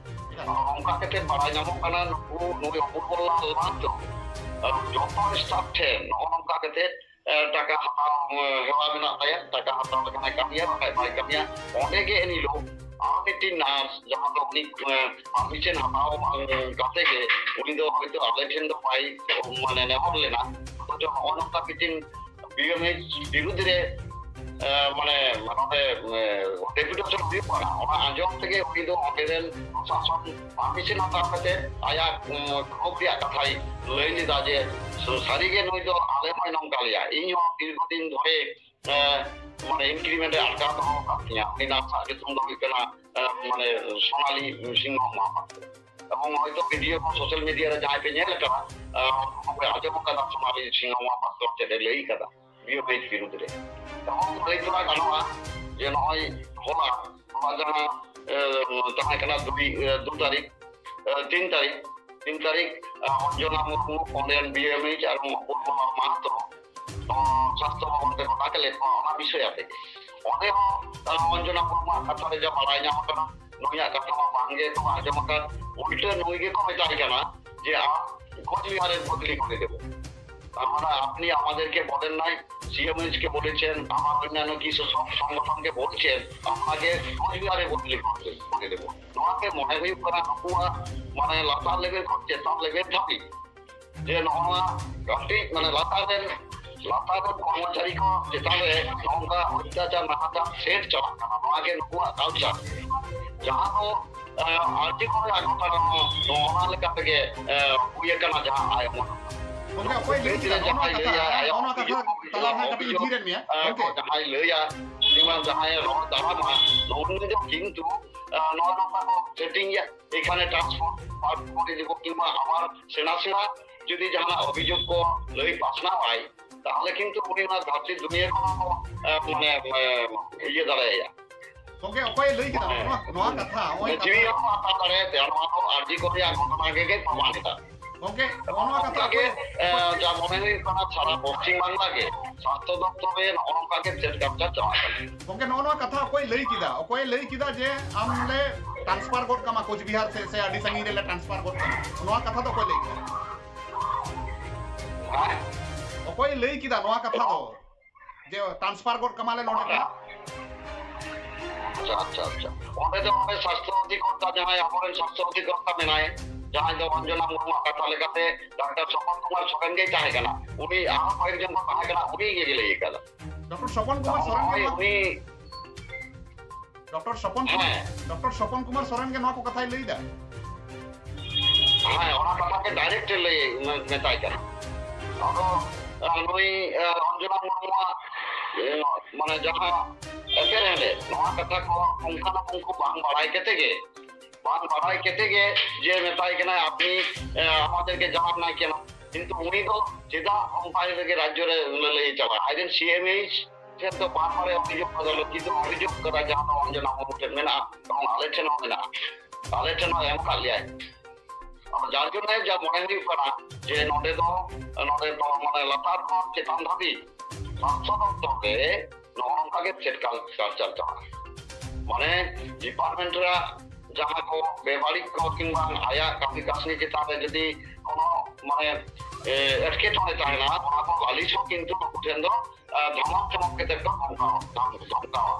ᱚᱱᱠᱟ ᱠᱟᱛᱮ ᱵᱟᱲᱟᱭ ᱧᱟᱢᱚᱜ ᱠᱟᱱᱟ, ᱱᱩᱠᱩ, ᱱᱩᱭ ᱚᱯᱩᱨᱵᱚᱞᱟᱞ ᱢᱟᱦᱟᱛᱚ, ᱮ, ᱡᱚᱛᱚ ᱥᱴᱟᱯ ᱴᱷᱮᱱ ᱱᱚᱜᱼᱚ ᱱᱚᱝᱠᱟ ᱠᱟᱛᱮ, ᱮ, ᱴᱟᱠᱟ ᱦᱟᱛᱟᱣ, ᱮ, ᱦᱮᱣᱟ ᱢᱮᱱᱟᱜ ᱛᱟᱭᱟ, ᱴᱟᱠᱟ ᱦᱟᱛᱟᱣ ᱞᱮᱠᱷᱟᱱᱮ ᱠᱟᱹᱢᱤᱭᱟ, ᱵᱟᱠᱷᱟᱡ ᱵᱟᱭ ᱠᱟᱹᱢᱤᱭᱟ᱾ ᱚᱸᱰᱮ ᱜᱮ ᱮᱱ ᱦᱤᱞᱳᱜ ᱟᱨ ᱢᱤᱫᱴᱤᱱ ᱱᱟᱨᱥ, ᱡᱟᱦᱟᱸ ᱫᱚ ᱩᱱᱤ, ᱮ, ᱯᱟᱨᱢᱤᱥᱚᱱ ᱦᱟᱛᱟᱣ, ᱮ, ᱠᱟᱛᱮ ᱜᱮ ᱩᱱᱤ ᱫᱚ ᱦᱚᱭᱛᱳ ᱟᱞᱮ ᱴᱷᱮᱱ ᱫᱚ ᱵᱟᱭ, ᱢᱟᱱᱮ, ᱱᱮᱦᱚᱨ ᱞᱮᱱᱟ, ᱚᱛᱷᱚᱪᱚ ᱱᱚᱜᱼᱚ ᱱᱚᱝᱠᱟ ᱢᱤᱫᱴᱤᱱ ᱵᱤ ᱮᱢ ᱮᱭᱤᱪ ᱵᱤᱨᱩᱫᱽ ᱨᱮ, ᱮ, ᱢᱟᱱᱮ, ᱱᱚᱰᱮ, ᱮ, ᱰᱮᱯᱩᱴᱮᱥᱚᱱ ᱦᱩᱭᱩᱜ ᱠᱟᱱᱟ, ᱚᱱᱟ ᱟᱸᱡᱚᱢ ᱛᱮᱜᱮ ᱩᱱᱤ ᱫᱚ ᱚᱸᱰᱮ ᱨᱮᱱ ᱯᱨᱚᱥᱟᱥᱚᱱ ᱯᱟᱨᱢᱤᱥᱚᱱ ᱦᱟᱛᱟᱣ ᱠᱟᱛᱮ ᱟᱭᱟᱜ, ᱩᱸ, ᱠᱷᱚᱵ ᱨᱮᱭᱟᱜ ᱠᱟᱛᱷᱟᱭ ᱞᱟᱹᱭ ᱞᱮᱫᱟ ᱡᱮ, ᱥᱟᱹᱨᱤᱜᱮ ᱱᱩᱭ ᱫᱚ ᱟᱞᱮ ᱦᱚᱸᱭ ᱱᱚᱝᱠᱟ ᱞᱮᱭᱟ, ᱤᱧ ᱦᱚᱸ ᱫᱤᱨᱜᱷᱚ ᱫᱤᱱ ᱫᱷᱚᱨᱮ, ᱮ, ᱢᱟᱱᱮ, ᱤᱱᱠᱨᱤᱢᱮᱱᱴ ᱮ ᱟᱴᱠᱟᱣ ᱫᱚᱦᱚ ᱟᱠᱟᱫ ᱛᱤᱧᱟ᱾ ᱩᱱᱤ ᱱᱟᱨᱥᱟᱜ ᱧᱩᱛᱩᱢ ᱫᱚ ᱦᱩᱭᱩᱜ ᱠᱟᱱᱟ ᱟᱸ, ᱢᱟᱱᱮ ᱥᱳᱱᱟᱞᱤ ᱥᱤᱝᱦᱚ ᱢᱚᱦᱟᱯᱟᱛᱨᱚ᱾ ᱮᱵᱚᱝ ᱦᱚᱭᱛᱳ ᱵᱷᱤᱰᱤᱭᱳ ᱠᱚ ᱥᱳᱥᱟᱞ ᱢᱤᱰᱤᱭᱟ ᱨᱮ ᱡᱟᱦᱟᱸᱭ ᱯᱮ ᱧᱮᱞ ᱟᱠᱟᱫᱟ, ᱟᱸ, ᱚᱱᱟ ᱯᱮ ᱟᱸᱡᱚᱢ ᱟᱠᱟᱫᱟ ᱥᱳᱱᱟᱞᱤ ᱥᱤᱝᱦᱚ ᱢᱚᱦᱟᱯᱟᱛᱨᱚ ᱪᱮᱫ ᱮ ᱞᱟᱹᱭ ᱟᱠᱟᱫᱟ ᱵᱤᱭᱳ ᱵᱮᱪ ᱵᱤᱨᱩᱫᱽ ᱨᱮ᱾ ᱮᱵᱚᱝ ᱞᱟᱹᱭ ᱛᱚᱨᱟ ᱜᱟᱱᱚᱜᱼᱟ ᱡᱮ ᱱᱚᱜᱼᱚᱭ ᱦᱚᱞᱟ, ᱦᱚᱞᱟ ᱡᱟᱦᱟᱸ, ᱮ, ᱛᱟᱦᱮᱸ ᱠᱟᱱᱟ ᱫᱩᱭ, ᱮ, ᱫᱩ ᱛᱟᱹᱨᱤᱠᱷ, ᱮ, ᱛᱤᱱ ᱛᱟᱹᱨᱤᱠᱷ, ᱛᱤᱱ ᱛᱟᱹᱨᱤᱠᱷ, ᱮ, ᱚᱧᱡᱚᱱᱟ ᱢᱩᱨᱢᱩ, ᱚᱸᱰᱮᱱ ᱵᱤ ᱮᱢ ᱮᱭᱤᱪ ᱟᱨ ᱯᱩᱨᱵᱚ ᱢᱟᱦᱟᱛᱚ, ᱚ, ᱥᱟᱥᱛᱷᱚ ᱵᱷᱚᱵᱚᱱ ᱛᱮᱠᱚ ᱫᱟᱜ ᱞᱮᱫ ᱠᱚᱣᱟ, ᱚᱱᱟ ᱵᱤᱥᱚᱭ ᱟᱛᱮ ᱜᱮ᱾ ᱚᱸᱰᱮ ᱦᱚᱸ, ᱮ, ᱚᱧᱡᱚᱱᱟ ᱢᱩᱨᱢᱩᱣᱟᱜ ᱠᱟᱛᱷᱟ ᱨᱮ ᱡᱟ ᱵᱟᱲᱟᱭ ᱧᱟᱢ ᱟᱠᱟᱱᱟ, ᱱᱩᱭᱟᱜ ᱠᱟᱛᱷᱟ ᱢᱟ ᱵᱟᱝ ᱜᱮ ᱠᱚ ᱟᱸᱡᱚᱢ ᱟᱠᱟᱫ, ᱩᱞᱴᱟᱹ ᱱᱩᱭ ᱜᱮᱠᱚ ᱢᱮᱛᱟᱭ ᱠᱟᱱᱟ ᱡᱮ, "ᱟᱢ ᱠᱳᱪᱵᱤᱦᱟᱨ ᱨᱮ ᱵᱚᱫᱞᱤ ᱠᱚᱨᱮ ᱫᱮᱵᱚ, ᱟᱢ ᱟᱯᱱᱤ ᱟᱢᱟᱫᱮᱨ ᱠᱮ ᱵᱚᱫᱚᱞ ᱱᱟᱭ, ᱥᱤ ᱮᱢ ᱮᱭᱤᱪ ᱠᱮ ᱵᱚᱞᱮᱪᱮᱱ, ᱟᱢᱟᱨ ᱚᱱᱱᱟᱱᱱᱚ ᱠᱤᱪᱷᱩ ᱥᱚᱝ-, ᱥᱚᱝᱜᱚᱴᱷᱚᱱ ᱠᱮ ᱵᱚᱞᱮᱪᱮᱱ, ᱟᱢᱟᱜᱮ ᱠᱳᱪᱵᱤᱦᱟᱨ ᱨᱮ ᱵᱚᱫᱞᱤ ᱠᱚᱨᱮ ᱫᱮᱵᱚ, ᱵᱚᱫᱞᱤ ᱠᱚᱨᱮ ᱫᱮᱵᱚ᱾" ᱱᱚᱣᱟ ᱛᱮ ᱢᱚᱱᱮ ᱦᱩᱭᱩᱜ ᱠᱟᱱᱟ ᱱᱩᱠᱩᱣᱟᱜ ᱢᱟᱱᱮ ᱞᱟᱛᱟᱨ ᱞᱮᱵᱮᱞ ᱠᱷᱚᱱ ᱪᱮᱛᱟᱱ ᱞᱮᱵᱮᱞ ᱫᱷᱟᱹᱵᱤᱡ ᱡᱮ ᱱᱚᱜᱼᱚ ᱱᱚᱣᱟ ᱠᱟᱹᱴᱤᱡ ᱢᱟᱱᱮ ᱞᱟᱛᱟᱨ ᱨᱮᱱ, ᱞᱟᱛᱟᱨ ᱨᱮᱱ ᱠᱚᱨᱢᱚᱪᱟᱨᱤ ᱠᱚ ᱪᱮᱛᱟᱱ ᱨᱮ ᱱᱚᱝᱠᱟ ᱚᱛᱛᱟᱪᱟᱨ ᱱᱟᱦᱟᱪᱟᱨ ᱥᱮᱴ ᱪᱟᱞᱟᱜ ᱠᱟᱱᱟ, ᱱᱚᱣᱟ ᱜᱮ ᱱᱩᱠᱩᱣᱟᱜ ᱠᱟᱞᱪᱟᱨ᱾ ᱡᱟᱦᱟᱸ ᱫᱚ, ᱮ, ᱟᱨ ᱡᱤ ᱠᱚᱨᱮ ᱟᱜ ᱜᱷᱚᱴᱚᱱᱟ ᱦᱚᱸ ᱱᱚᱜᱼᱚ ᱱᱚᱣᱟ ᱞᱮᱠᱟ ᱛᱮᱜᱮ, ᱮ, ᱦᱩᱭ ᱟᱠᱟᱱᱟ ᱡᱟᱦᱟᱸ ᱟᱭ ᱚᱢᱚᱱ᱾ ᱜᱚᱢᱠᱮ, ᱚᱠᱚᱭ ᱞᱟᱹᱭ ᱠᱮᱫᱟ ᱱᱚᱜᱼᱚ ᱱᱚᱣᱟ ᱡᱟᱦᱟᱸᱭ ᱠᱟᱛᱷᱟ? ᱞᱟᱹᱭᱟ, ᱟᱭᱟᱜ ᱱᱚᱜᱼᱚ ᱱᱚᱣᱟ ᱠᱟᱛᱷᱟ ᱚᱵᱷᱤᱡᱳᱜᱽ, ᱛᱟᱞᱟ ᱨᱮ ᱠᱟᱹᱴᱤᱡ ᱤᱧ ᱛᱷᱤᱨᱮᱫ ᱢᱮᱭᱟ, ᱮ, ᱜᱚᱢᱠᱮ᱾ ᱡᱟᱦᱟᱸᱭ ᱞᱟᱹᱭᱟ ᱠᱤᱝᱵᱟ ᱡᱟᱦᱟᱸᱭ ᱨᱚᱲ ᱫᱟᱨᱟᱢᱟ, ᱱᱩᱜᱼᱩ ᱱᱩᱭ ᱫᱚ ᱠᱤᱱᱛᱩ, ᱮ, ᱱᱚᱣᱟ ᱱᱚᱝᱠᱟ ᱠᱚ ᱥᱮᱴᱤᱝ ᱜᱮᱭᱟ, ᱮᱠᱷᱟᱱᱮ ᱴᱨᱟᱱᱥᱯᱳᱨᱴ ᱯᱟᱨᱠ ᱠᱚᱨᱮ ᱡᱩᱫᱤ ᱠᱤᱝᱵᱟ ᱟᱵᱟᱨ ᱥᱮᱬᱟ ᱥᱮᱬᱟ ᱡᱩᱫᱤ ᱡᱟᱦᱟᱱᱟᱜ ᱚᱵᱷᱤᱡᱳᱜᱽ ᱠᱚ ᱞᱟᱹᱭ ᱯᱟᱥᱱᱟᱣᱟᱭ, ᱛᱟᱦᱚᱞᱮ ᱠᱤᱱᱛᱩ ᱩᱱᱤ ᱚᱱᱟ ᱫᱷᱟᱹᱨᱛᱤ ᱫᱩᱱᱤᱭᱟᱹ ᱠᱷᱚᱱ ᱦᱚᱸ, ᱮ, ᱢᱟᱱᱮ, ᱮ, ᱤᱭᱟᱹ ᱫᱟᱲᱮᱭᱟᱭᱟ᱾ ᱜᱚᱢᱠᱮ, ᱚᱠᱚᱭᱮ ᱞᱟᱹᱭ ᱠᱮᱫᱟ ᱢᱟᱱᱮ, ᱱᱚᱣᱟ, ᱱᱚᱣᱟ ᱠᱟᱛᱷᱟ? ᱱᱚᱜᱼᱚᱭ ᱡᱤᱣᱤ ᱠᱟᱛᱷᱟ᱾ ᱦᱚᱸ ᱦᱟᱛᱟᱣ ᱫᱟᱲᱮᱭᱟᱛᱮ, ᱱᱚᱣᱟ ᱫᱚ ᱟᱨ ᱡᱤ ᱠᱚᱨᱮᱭᱟᱜ ᱜᱷᱚᱴᱚᱱᱟ ᱜᱮ ᱯᱨᱚᱢᱟᱱ ᱮᱫᱟ᱾ ᱜᱚᱢᱠᱮ, ᱱᱚᱜᱼᱚ ᱱᱚᱣᱟ ᱠᱟᱛᱷᱟ ᱚᱱᱠᱟᱜᱮ, ᱚᱠᱚᱭ, ᱮ, ᱡᱟ ᱢᱚᱱᱮ ᱦᱩᱭᱩᱜ ᱠᱟᱱᱟ, ᱥᱟᱨᱟ ᱯᱚᱥᱪᱤᱢ ᱵᱟᱝᱞᱟ ᱜᱮ ᱥᱟᱥᱛᱷᱚ ᱫᱚᱯᱛᱚᱨ ᱨᱮ ᱱᱚᱜᱼᱚ ᱱᱚᱝᱠᱟ ᱜᱮ ᱪᱮᱫ ᱠᱟᱞᱪᱟᱨ ᱪᱟᱞᱟᱜ ᱠᱟᱱᱟ᱾ ᱜᱚᱢᱠᱮ, ᱱᱚᱜᱼᱚ ᱱᱚᱣᱟ ᱠᱟᱛᱷᱟ ᱚᱠᱚᱭ ᱞᱟᱹᱭ ᱠᱮᱫᱟ? ᱚᱠᱚᱭ ᱞᱟᱹᱭ ᱠᱮᱫᱟ ᱡᱮ ᱟᱢ ᱞᱮ ᱴᱨᱟᱱᱥᱯᱷᱟᱨ ᱜᱚᱫ ᱠᱟᱢᱟ ᱠᱳᱪᱵᱤᱦᱟᱨ ᱥᱮᱫ, ᱥᱮ ᱟᱹᱰᱤ ᱥᱟᱺᱜᱤᱧ ᱨᱮᱞᱮ ᱴᱨᱟᱱᱥᱯᱷᱟᱨ ᱜᱚᱫ ᱠᱟᱢᱟ? ᱱᱚᱣᱟ ᱠᱟᱛᱷᱟ ᱫᱚ ᱚᱠᱚᱭ ᱞᱟᱹᱭ ᱠᱮᱫᱟ? ᱦᱮᱸ? ᱚᱠᱚᱭ ᱞᱟᱹᱭ ᱠᱮᱫᱟ ᱱᱚᱣᱟ ᱠᱟᱛᱷᱟ ᱫᱚ? ᱡᱮ ᱴᱨᱟᱱᱥᱯᱷᱟᱨ ᱜᱚᱫ ᱠᱟᱢᱟᱞᱮ ᱱᱚᱰᱮ ᱠᱷᱚᱱᱟᱜ? ᱟᱪᱪᱷᱟ, ᱟᱪᱪᱷᱟ, ᱟᱪᱪᱷᱟ᱾ ᱚᱸᱰᱮ ᱫᱚ ᱚᱸᱰᱮ ᱥᱟᱥᱛᱷᱚ ᱚᱫᱷᱤᱠᱚᱨᱛᱟ, ᱡᱟᱦᱟᱸᱭ ᱟᱵᱚᱨᱮᱱ ᱥᱟᱥᱛᱷᱚ ᱚᱫᱷᱤᱠᱚᱨᱛᱟ ᱢᱮᱱᱟᱭ, ᱡᱟᱦᱟᱸᱭ ᱫᱚ ᱚᱧᱡᱚᱱᱟ ᱢᱩᱨᱢᱩᱣᱟᱜ ᱠᱟᱛᱷᱟ ᱞᱮᱠᱟᱛᱮ ᱰᱟᱠᱛᱟᱨ ᱥᱚᱯᱚᱱ ᱠᱩᱢᱟᱨ ᱥᱚᱨᱮᱱ ᱜᱮᱭ ᱛᱟᱦᱮᱸ ᱠᱟᱱᱟ᱾ ᱩᱱᱤ ᱟᱨᱦᱚᱸ ᱠᱚᱭᱮᱠ ᱡᱚᱱ ᱠᱚ ᱛᱟᱦᱮᱸ ᱠᱟᱱᱟ, ᱩᱱᱤ ᱜᱮ ᱞᱟᱹᱭ ᱟᱠᱟᱫᱟ᱾ ᱰᱚᱠᱴᱚᱨ ᱥᱚᱯᱚᱱ ᱠᱩᱢᱟᱨ ᱥᱚᱨᱮᱱ ᱜᱮ ᱦᱳᱭ, ᱱᱚᱣᱟ, ᱩᱱᱤ ᱰᱚᱠᱴᱚᱨ ᱥᱚᱯᱚᱱ ᱠᱩᱢᱟᱨ, ᱦᱮᱸ᱾ ᱰᱚᱠᱴᱚᱨ ᱥᱚᱯᱚᱱ ᱠᱩᱢᱟᱨ ᱥᱚᱨᱮᱱ ᱜᱮ ᱱᱚᱣᱟ ᱠᱚ ᱠᱟᱛᱷᱟᱭ ᱞᱟᱹᱭ ᱮᱫᱟ? ᱦᱮᱸ, ᱚᱱᱟ ᱠᱟᱛᱷᱟ ᱜᱮ ᱰᱟᱭᱨᱮᱠᱴ ᱮ ᱞᱟᱹᱭ, ᱢᱮ-, ᱢᱮᱛᱟᱭ ᱠᱟᱱᱟ᱾ ᱟᱫᱚ, ᱟ, ᱱᱩᱭ, ᱟ, ᱚᱧᱡᱚᱱᱟ ᱢᱩᱨᱢᱩᱣᱟᱜ, ᱮ, ᱢᱟᱱᱮ ᱡᱟᱦᱟᱸ, ᱮᱯᱮᱨ ᱦᱮᱸᱰᱮᱡ, ᱱᱚᱣᱟ ᱠᱟᱛᱷᱟ ᱠᱚ ᱯᱩᱝᱠᱷᱟᱱᱩᱯᱩᱝᱠᱷᱚ ᱵᱟᱝ ᱵᱟᱲᱟᱭ ᱠᱟᱛᱮ ᱜᱮ, ᱵᱟᱝ ᱵᱟᱲᱟᱭ ᱠᱟᱛᱮ ᱜᱮ ᱡᱮ ᱢᱮᱛᱟᱭ ᱠᱟᱱᱟᱭ, "ᱟᱯᱱᱤ, ᱮ, ᱟᱢᱟᱫᱮᱨᱠᱮ ᱡᱟᱱᱟᱱ ᱱᱟᱭ ᱠᱮᱱ?" ᱠᱤᱱᱛᱩ ᱩᱱᱤ ᱫᱚ ᱪᱮᱫᱟᱜ ᱚᱱᱠᱟ ᱨᱮᱜᱮ ᱨᱟᱡᱽᱡᱚ ᱨᱮ ᱞᱟᱹᱞᱟᱹᱭ ᱪᱟᱞᱟᱜᱼᱟ? ᱟᱡᱨᱮᱱ ᱥᱤ ᱮᱢ ᱮᱭᱤᱪ ᱴᱷᱮᱱ ᱫᱚ ᱵᱟᱨ ᱵᱟᱨᱮ ᱚᱵᱷᱤᱡᱳᱜᱽ ᱠᱟᱫᱟ, ᱞᱟᱹᱠᱛᱤ ᱫᱚ ᱚᱵᱷᱤᱡᱳᱜᱽ ᱠᱟᱫᱟ, ᱡᱟᱦᱟᱸ ᱫᱚ ᱚᱧᱡᱚᱱᱟ ᱢᱩᱨᱢᱩ ᱴᱷᱮᱱ ᱢᱮᱱᱟᱜᱼᱟ, ᱮᱵᱚᱝ ᱟᱞᱮ ᱴᱷᱮᱱ ᱦᱚᱸ ᱢᱮᱱᱟᱜᱼᱟ, ᱟᱞᱮ ᱴᱷᱮᱱ ᱦᱚᱸ ᱮᱢ ᱟᱠᱟᱫ ᱞᱮᱭᱟᱭ᱾ ᱟᱫᱚ ᱡᱟᱨ ᱡᱚᱱᱱᱮ ᱡᱟ ᱢᱚᱱᱮ ᱦᱩᱭᱩᱜ ᱠᱟᱱᱟ ᱡᱮ ᱱᱚᱸᱰᱮ ᱫᱚ, ᱱᱚᱸᱰᱮ ᱫᱚ ᱢᱟᱱᱮ ᱞᱟᱛᱟᱨ ᱠᱷᱚᱱ ᱪᱮᱛᱟᱱ ᱫᱷᱟᱹᱵᱤᱡ ᱥᱟᱥᱛᱷᱚ ᱫᱚᱯᱛᱚᱨ ᱨᱮ ᱱᱚᱜᱼᱚ ᱱᱚᱝᱠᱟ ᱜᱮ ᱪᱮᱫ culture ᱪᱟᱞᱟᱜᱼᱟ᱾ ᱢᱟᱱᱮ ᱰᱤᱯᱟᱨᱴᱢᱮᱱᱴ ᱨᱮᱭᱟᱜ ᱡᱟᱦᱟᱸ ᱠᱚ ᱵᱮᱵᱟᱹᱲᱤᱡ ᱠᱚ ᱠᱤᱝᱵᱟ ᱟᱭᱟᱜ ᱠᱟᱹᱢᱤ ᱠᱟᱹᱥᱱᱤ ᱪᱮᱛᱟᱱ ᱨᱮ ᱡᱩᱫᱤ ᱠᱳᱱᱳ ᱢᱟᱱᱮ, ᱮ, ᱮᱴᱠᱮᱴᱚᱬᱮ ᱛᱟᱦᱮᱱᱟ, ᱚᱱᱟ ᱠᱚ ᱞᱟᱹᱞᱤᱥ ᱦᱚᱸ ᱠᱤᱱᱛᱩ ᱱᱩᱠᱩ ᱴᱷᱮᱱ ᱫᱚ, ᱮ, ᱫᱷᱚᱢᱚᱠ ᱪᱚᱢᱚᱠ ᱠᱟᱛᱮ ᱠᱚ ᱫᱷᱚᱢᱠᱟᱣᱟ, ᱫᱷᱚᱢ-, ᱫᱷᱚᱢᱠᱟᱣᱟ᱾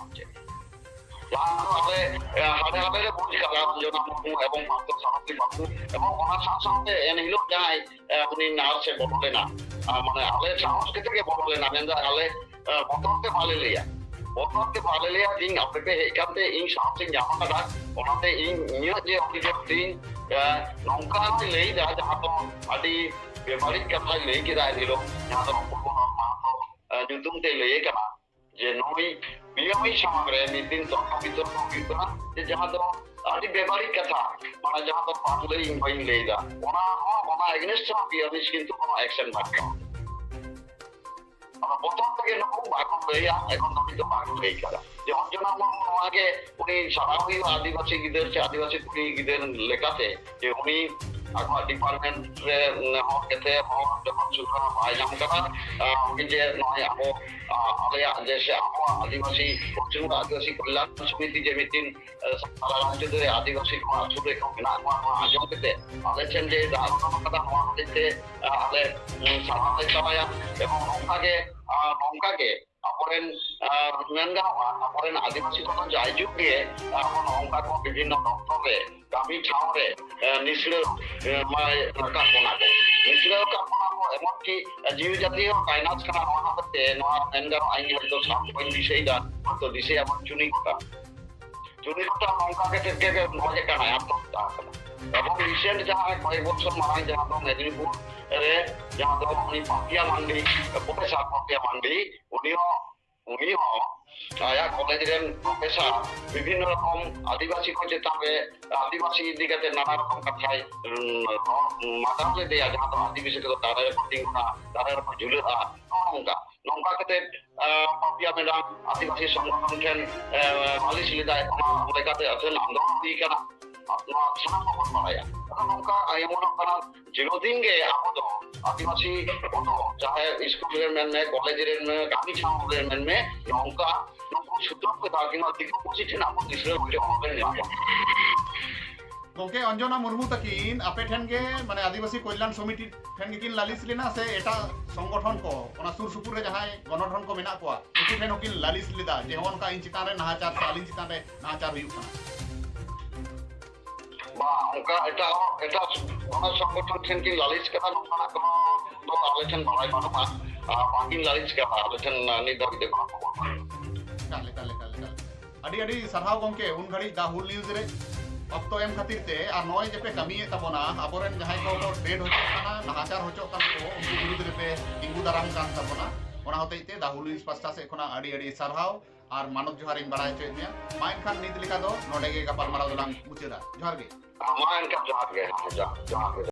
ᱡᱟᱦᱟᱸ ᱫᱚ ᱟᱞᱮ, ᱮ, ᱦᱟᱞᱮ ᱦᱟᱞᱮ ᱞᱮ ᱵᱩᱡᱽ ᱠᱟᱫᱟ, ᱚᱧᱡᱚᱱᱟ ᱢᱩᱨᱢᱩ ᱮᱵᱚᱝ ᱯᱟᱨᱛᱷᱚ ᱥᱟᱨᱚᱛᱷᱤ ᱵᱟᱹᱵᱩ, ᱮᱵᱚᱝ ᱚᱱᱟ ᱥᱟᱶ ᱥᱟᱶᱛᱮ ᱮᱱᱦᱤᱞᱳᱜ ᱡᱟᱦᱟᱸᱭ, ᱮ, ᱩᱱᱤ ᱱᱟᱨᱥ ᱮ ᱵᱚᱞᱚ ᱞᱮᱱᱟ, ᱟ, ᱢᱟᱱᱮ ᱟᱞᱮ ᱥᱟᱦᱚᱥ ᱠᱟᱛᱮ ᱜᱮ ᱵᱚᱞᱚ ᱞᱮᱱᱟ, ᱢᱮᱱᱫᱟ ᱟᱞᱮ, ᱮ, ᱵᱚᱛᱚᱨ ᱛᱮ ᱵᱟᱞᱮ ᱞᱟᱹᱭᱟ, ᱵᱚᱛᱚᱨ ᱛᱮ ᱵᱟᱞᱮ ᱞᱟᱹᱭᱟ, ᱤᱧ ᱟᱯᱮ ᱯᱮ ᱦᱮᱡ ᱠᱟᱱᱛᱮ ᱤᱧ ᱥᱟᱦᱚᱥ ᱤᱧ ᱧᱟᱢ ᱟᱠᱟᱫᱟ, ᱚᱱᱟᱛᱮ ᱤᱧ ᱤᱧᱟᱹᱜ ᱡᱮ ᱚᱵᱷᱤᱡᱳᱜᱽ ᱛᱤᱧ, ᱮ, ᱱᱚᱝᱠᱟᱧ ᱞᱟᱹᱭᱫᱟ, ᱡᱟᱦᱟᱸ ᱫᱚ ᱟᱹᱰᱤ ᱵᱮᱵᱟᱹᱲᱤᱡ ᱠᱟᱛᱷᱟᱭ ᱞᱟᱹᱭ ᱠᱮᱫᱟ ᱮᱱᱦᱤᱞᱳᱜ, ᱡᱟᱦᱟᱸ ᱫᱚ ᱚᱯᱩᱨᱵᱚ ᱢᱟᱦᱟᱛᱚ, ᱮ, ᱧᱩᱛᱩᱢ ᱛᱮ ᱞᱟᱹᱭ ᱠᱟᱱᱟ, ᱡᱮ ᱱᱩᱭ ᱵᱤᱭᱟᱹᱢᱤ ᱥᱟᱢᱟᱝ ᱨᱮ ᱢᱤᱫ ᱫᱤᱱ ᱛᱚᱨᱠᱚ ᱵᱤᱛᱚᱨᱠᱚ ᱦᱩᱭᱩᱜ ᱠᱟᱱᱟ, ᱡᱮ ᱡᱟᱦᱟᱸ ᱫᱚ ᱟᱹᱰᱤ ᱵᱮᱵᱟᱹᱲᱤᱡ ᱠᱟᱛᱷᱟ, ᱢᱟᱱᱮ ᱡᱟᱦᱟᱸ ᱫᱚ ᱵᱟᱝ ᱞᱟᱹᱭ ᱤᱧ ᱵᱟᱹᱧ ᱞᱟᱹᱭ ᱮᱫᱟ, ᱚᱱᱟ ᱦᱚᱸ, ᱚᱱᱟ against ᱦᱚᱸ ᱵᱤᱭᱟᱹᱢᱤ ᱠᱤᱱᱛᱩ ᱠᱳᱱᱳ action ᱵᱟᱝ ᱦᱟᱛᱟᱣᱟ᱾ ᱚᱱᱟ ᱵᱚᱛᱚᱨ ᱛᱮᱜᱮ ᱱᱩᱠᱩ ᱵᱟᱠᱚ ᱞᱟᱹᱭᱟ, ᱮᱠᱷᱚᱱ ᱫᱷᱟᱹᱵᱤᱡ ᱫᱚ ᱵᱟᱠᱚ ᱞᱟᱹᱭ ᱠᱟᱫᱟ᱾ ᱡᱮ ᱚᱧᱡᱚᱱᱟ ᱢᱩᱨᱢᱩ ᱱᱚᱣᱟ ᱜᱮ ᱩᱱᱤ ᱥᱟᱨᱦᱟᱣ ᱦᱩᱭᱩᱜᱼᱟ, ᱟᱹᱫᱤᱵᱟᱹᱥᱤ ᱜᱤᱫᱟᱹᱨ ᱥᱮ ᱟᱹᱫᱤᱵᱟᱹᱥᱤ ᱠᱩᱲᱤ ᱜᱤᱫᱟᱹᱨ ᱞᱮᱠᱟᱛᱮ, ᱡᱮ ᱩᱱᱤ ᱟᱠᱚᱣᱟᱜ ᱰᱤᱯᱟᱨᱴᱢᱮᱱᱴ ᱨᱮ ᱦᱚᱲ ᱠᱟᱛᱮ ᱦᱚᱲ ᱡᱚᱠᱷᱚᱱ ᱥᱩᱫᱷᱨᱟᱹ ᱵᱟᱭ ᱧᱟᱢ ᱠᱟᱫᱟ, ᱟᱸ, ᱩᱱᱤ ᱡᱮ ᱱᱚᱜᱼᱚᱭ ᱟᱵᱚ, ᱟᱸ, ᱟᱞᱮᱭᱟᱜ ᱡᱮ ᱥᱮ ᱟᱵᱚᱣᱟᱜ ᱟᱹᱫᱤᱵᱟᱹᱥᱤ, ᱯᱚᱥᱪᱤᱢ ᱵᱚᱝᱜᱚ ᱟᱹᱫᱤᱵᱟᱹᱥᱤ ᱠᱚᱞᱭᱟᱱ ᱥᱚᱢᱤᱛᱤ ᱡᱮ ᱢᱤᱫᱴᱤᱱ, ᱟᱸ, ᱥᱟᱨᱟ ᱨᱟᱡᱽᱡᱚ ᱡᱩᱲᱮ ᱟᱹᱫᱤᱵᱟᱹᱥᱤ ᱠᱚᱣᱟᱜ ᱥᱩᱨ ᱨᱮ ᱠᱚ ᱢᱮᱱᱟᱜ ᱠᱚᱣᱟ, ᱱᱚᱣᱟ ᱟᱸᱡᱚᱢ ᱠᱟᱛᱮ ᱟᱞᱮ ᱴᱷᱮᱱ ᱡᱮ ᱫᱟᱜ ᱚᱰᱚᱠ ᱠᱟᱫᱟ, ᱱᱚᱣᱟ ᱦᱚᱛᱮᱡ ᱛᱮ, ᱟᱸ, ᱟᱞᱮ, ᱩᱸ, ᱥᱟᱨᱦᱟᱣ ᱞᱮ ᱪᱟᱞᱟᱭᱟ᱾ ᱮᱵᱚᱝ ᱱᱚᱝᱠᱟ ᱜᱮ, ᱟᱸ, ᱱᱚᱝᱠᱟ ᱜᱮ ᱟᱵᱚᱨᱮᱱ, ᱟᱸ, ᱢᱮᱱ ᱜᱟᱱᱚᱜᱼᱟ, ᱟᱵᱚᱨᱮᱱ ᱟᱹᱫᱤᱵᱟᱹᱥᱤ ᱠᱚᱫᱚ ᱡᱟᱭᱡᱩᱜᱽ ᱜᱮ, ᱟᱸ, ᱟᱵᱚ ᱱᱚᱝᱠᱟ ᱠᱚ ᱵᱤᱵᱷᱤᱱᱱᱚ ᱫᱚᱯᱛᱚᱨ ᱨᱮ, ᱠᱟᱹᱢᱤ ᱴᱷᱟᱶ ᱨᱮ, ᱟᱸ, ᱱᱤᱥᱲᱟᱹᱣ, ᱟᱸ, ᱢᱟᱭ ᱨᱟᱠᱟᱵ ᱵᱚᱱᱟ ᱠᱚ, ᱱᱤᱥᱲᱟᱹᱣ ᱨᱟᱠᱟᱵ ᱵᱚᱱᱟ ᱠᱚ, ᱮᱢᱚᱱᱠᱤ, ᱟᱸ, ᱡᱤᱣᱤ ᱡᱟᱹᱛᱤ ᱦᱚᱸ ᱢᱟᱭᱱᱟᱥ ᱠᱟᱱᱟ᱾ ᱱᱚᱣᱟ ᱦᱚᱛᱮᱡ ᱛᱮ ᱱᱚᱣᱟ ᱢᱮᱱ ᱜᱟᱱᱚᱜᱼᱟ, ᱤᱧ ᱦᱚᱭᱛᱳ ᱥᱟᱵ ᱵᱟᱹᱧ ᱫᱤᱥᱟᱹᱭᱮᱫᱟ, ᱦᱚᱭᱛᱳ ᱫᱤᱥᱟᱹᱭᱟᱵᱚᱱ ᱪᱩᱱᱤ ᱠᱚᱴᱟ, ᱪᱩᱱᱤ ᱠᱚᱴᱟ ᱱᱚᱝᱠᱟ ᱠᱟᱛᱮ ᱜᱮ ᱜᱚᱡ ᱟᱠᱟᱱᱟᱭ, ᱟᱛᱢᱚᱦᱚᱛᱛᱟ ᱟᱠᱟᱱᱟᱭ᱾ ᱮᱵᱚᱝ recent ᱡᱟᱦᱟᱸ ᱠᱚᱭᱮᱠ ᱵᱚᱪᱷᱚᱨ ᱢᱟᱲᱟᱝ ᱡᱟᱦᱟᱸ ᱫᱚ ᱢᱮᱫᱤᱱᱤᱯᱩᱨ ᱨᱮ ᱡᱟᱦᱟᱸ ᱫᱚ ᱩᱱᱤ ᱯᱟᱯᱤᱭᱟ ᱢᱟᱱᱰᱤ, ᱯᱨᱚᱯᱷᱮᱥᱚᱨ ᱯᱟᱯᱤᱭᱟ ᱢᱟᱱᱰᱤ, ᱩᱱᱤ ᱦᱚᱸ, ᱩᱱᱤ ᱦᱚᱸ ᱟᱭᱟᱜ ᱠᱚᱞᱮᱡᱽ ᱨᱮᱱ ᱯᱨᱚᱯᱷᱮᱥᱚᱨ ᱵᱤᱵᱷᱤᱱᱱᱚ ᱨᱚᱠᱚᱢ ᱟᱹᱫᱤᱵᱟᱹᱥᱤ ᱠᱚ ᱪᱮᱛᱟᱱ ᱨᱮ, ᱟᱹᱫᱤᱵᱟᱹᱥᱤ ᱤᱫᱤ ᱠᱟᱛᱮ ᱱᱟᱱᱟ ᱨᱚᱠᱚᱢ ᱠᱟᱛᱷᱟᱭ, ᱩᱸ, ᱨᱚᱲ ᱢᱟᱰᱟᱣ ᱞᱮᱫᱮᱭᱟ, ᱡᱟᱦᱟᱸ ᱫᱚ ᱟᱹᱫᱤᱵᱟᱹᱥᱤ ᱠᱚᱫᱚ ᱫᱟᱨᱮ ᱨᱮᱠᱚ ᱛᱤᱸᱜᱩᱱᱟ, ᱫᱟᱨᱮ ᱨᱮᱠᱚ ᱡᱷᱩᱞᱟᱹᱜᱼᱟ, ᱱᱚᱜᱼᱚ ᱱᱚᱝᱠᱟ᱾ ᱱᱚᱝᱠᱟ ᱠᱟᱛᱮ, ᱟᱸ, ᱯᱟᱯᱤᱭᱟ ᱢᱮᱰᱟᱢ ᱟᱹᱫᱤᱵᱟᱹᱥᱤ ᱥᱚᱝᱜᱚᱴᱷᱚᱱ ᱴᱷᱮᱱ, ᱟᱸ, ᱞᱟᱹᱞᱤᱥ ᱞᱮᱫᱟᱭ, ᱚᱱᱟ ᱞᱮᱠᱟᱛᱮ ᱟᱹᱛᱷᱟᱹᱱ ᱟᱱᱫᱳᱞᱚᱱ ᱦᱩᱭ ᱠᱟᱱᱟ᱾ ᱱᱚᱣᱟ ᱥᱟᱱᱟᱢ ᱠᱚᱵᱚᱱ ᱵᱟᱲᱟᱭᱟ᱾ ᱟᱫᱚ ᱱᱚᱝᱠᱟ ᱟᱸᱡᱚᱢᱚᱜ ᱠᱟᱱᱟ, ᱫᱤᱱᱟᱹᱢ ᱫᱤᱱ ᱜᱮ ᱟᱵᱚ ᱫᱚ ᱟᱹᱫᱤᱵᱟᱹᱥᱤ ᱠᱚᱫᱚ ᱪᱟᱦᱮ ᱥᱠᱩᱞ ᱨᱮ ᱢᱮᱱ ᱢᱮ, ᱠᱚᱞᱮᱡᱽ ᱨᱮ ᱢᱮᱱ ᱢᱮ, ᱠᱟᱹᱢᱤ ᱴᱷᱟᱶ ᱨᱮ ᱢᱮᱱ ᱢᱮ, ᱱᱚᱝᱠᱟ ᱱᱩᱠᱩ ᱥᱩᱛᱟᱹᱢ ᱠᱚ ᱫᱟᱜ ᱠᱤᱱᱟ, ᱫᱤᱠᱩ ᱯᱩᱥᱤ ᱴᱷᱮᱱ ᱟᱵᱚ ᱫᱤᱥᱟᱹ ᱦᱚᱪᱚ ᱵᱟᱵᱚᱱ ᱧᱟᱢᱟ᱾ ᱜᱚᱢᱠᱮ, ᱚᱧᱡᱚᱱᱟ ᱢᱩᱨᱢᱩ ᱛᱟᱹᱠᱤᱱ ᱟᱯᱮ ᱴᱷᱮᱱ ᱜᱮ, ᱢᱟᱱᱮ, ᱟᱹᱫᱤᱵᱟᱹᱥᱤ ᱠᱚᱞᱭᱟᱱ ᱥᱚᱢᱤᱛᱤ ᱴᱷᱮᱱ ᱜᱮᱠᱤᱱ ᱞᱟᱹᱞᱤᱥ ᱞᱮᱱᱟ ᱥᱮ ᱮᱴᱟᱜ ᱥᱚᱝᱜᱚᱴᱷᱚᱱ ᱠᱚ, ᱚᱱᱟ ᱥᱩᱨ ᱥᱩᱯᱩᱨ ᱨᱮ ᱡᱟᱦᱟᱸᱭ ᱜᱚᱱᱚᱴᱷᱚᱱ ᱠᱚ ᱢᱮᱱᱟᱜ ᱠᱚᱣᱟ, ᱩᱱᱠᱩ ᱴᱷᱮᱱ ᱦᱚᱸᱠᱤᱱ ᱞᱟᱹᱞᱤᱥ ᱞᱮᱫᱟ ᱡᱮ ᱦᱚᱸᱜᱼᱚ ᱱᱚᱝᱠᱟ ᱤᱧ ᱪᱮᱛᱟᱱ ᱨᱮ ᱱᱟᱦᱟᱪᱟᱨ ᱥᱮ ᱟᱹᱞᱤᱧ ᱪᱮᱛᱟᱱ ᱨᱮ ᱱᱟᱦᱟᱪᱟᱨ ᱦᱩᱭᱩᱜ ᱠᱟᱱᱟ? ᱵᱟᱝ, ᱚᱱᱠᱟ ᱮᱴᱟᱜ, ᱮᱴᱟᱜ ᱚᱱᱟ ᱥᱚᱝᱜᱚᱴᱷᱚᱱ ᱴᱷᱮᱱ ᱠᱤᱱ ᱞᱟᱹᱞᱤᱥ ᱠᱟᱫᱟ, ᱱᱚᱝᱠᱟᱱᱟᱜ ᱠᱳᱱᱳ ᱫᱚ ᱟᱞᱮ ᱴᱷᱮᱱ ᱵᱟᱲᱟᱭ ᱵᱟᱹᱱᱩᱜᱼᱟ᱾ ᱟᱨ ᱵᱟᱝᱠᱤᱱ ᱞᱟᱹᱞᱤᱥ ᱠᱟᱫᱟ, ᱟᱞᱮ ᱴᱷᱮᱱ ᱱᱤᱛ ᱫᱷᱟᱹᱵᱤᱡ ᱛᱮ ᱠᱳᱱᱳ ᱠᱷᱚᱵᱚᱨ ᱵᱟᱹᱱᱩᱜᱼᱟ᱾ ᱮᱠᱟᱞ, ᱮᱠᱟᱞ, ᱮᱠᱟᱞ, ᱮᱠᱟᱞ᱾ ᱟᱹᱰᱤ ᱟᱹᱰᱤ ᱥᱟᱨᱦᱟᱣ ᱜᱚᱢᱠᱮ, ᱩᱱ ᱜᱷᱟᱹᱲᱤᱡ ᱫᱟ ᱦᱩᱞ ᱱᱤᱭᱩᱡᱽ ᱨᱮ ᱚᱠᱛᱚ ᱮᱢ ᱠᱷᱟᱹᱛᱤᱨ ᱛᱮ᱾ ᱟᱨ ᱱᱚᱜᱼᱚᱭ ᱡᱮᱯᱮ ᱠᱟᱹᱢᱤᱭᱮᱫ ᱛᱟᱵᱚᱱᱟ, ᱟᱵᱚᱨᱮᱱ ᱡᱟᱦᱟᱸᱭ ᱠᱚ ᱠᱚ ᱴᱨᱮᱰ ᱦᱚᱪᱚᱜ ᱠᱟᱱᱟ, ᱱᱟᱦᱟᱪᱟᱨ ᱦᱚᱪᱚᱜ ᱠᱟᱱᱟ ᱠᱚ, ᱩᱱᱠᱩ ᱵᱤᱨᱩᱫᱽ ᱨᱮᱯᱮ ᱛᱤᱸᱜᱩ ᱫᱟᱨᱟᱢ ᱠᱟᱱ ᱛᱟᱵᱚᱱᱟ᱾ ᱚᱱᱟ ᱦᱚᱛᱮᱡ ᱛᱮ ᱫᱟ ᱦᱩᱞ ᱱᱤᱭᱩᱡᱽ ᱯᱟᱥᱴᱟ ᱥᱮᱫ ᱠᱷᱚᱱᱟᱜ ᱟᱹᱰᱤ ᱟᱹᱰᱤ ᱥᱟᱨᱦᱟᱣ ᱟᱨ ᱢᱟᱱᱚᱛ ᱡᱚᱦᱟᱨ ᱤᱧ ᱵᱟᱲᱟᱭ ᱦᱚᱪᱚᱭᱮᱫ ᱢᱮᱭᱟ᱾ ᱢᱟ ᱮᱱᱠᱷᱟᱱ ᱱᱤᱛ ᱞᱮᱠᱟ ᱫᱚ ᱱᱚᱰᱮ ᱜᱮ ᱜᱟᱯᱟᱞᱢᱟᱨᱟᱣ ᱫᱚᱞᱟᱝ ᱢᱩᱪᱟᱹᱫᱟ᱾ ᱡᱚᱦᱟᱨ ᱜᱮ᱾ ᱢᱟ ᱮᱱᱠᱷᱟᱱ ᱡᱚᱦᱟᱨ ᱜᱮ, ᱦᱮᱸ, ᱡᱚᱦᱟᱨ, ᱡᱚᱦᱟᱨ ᱜᱮ᱾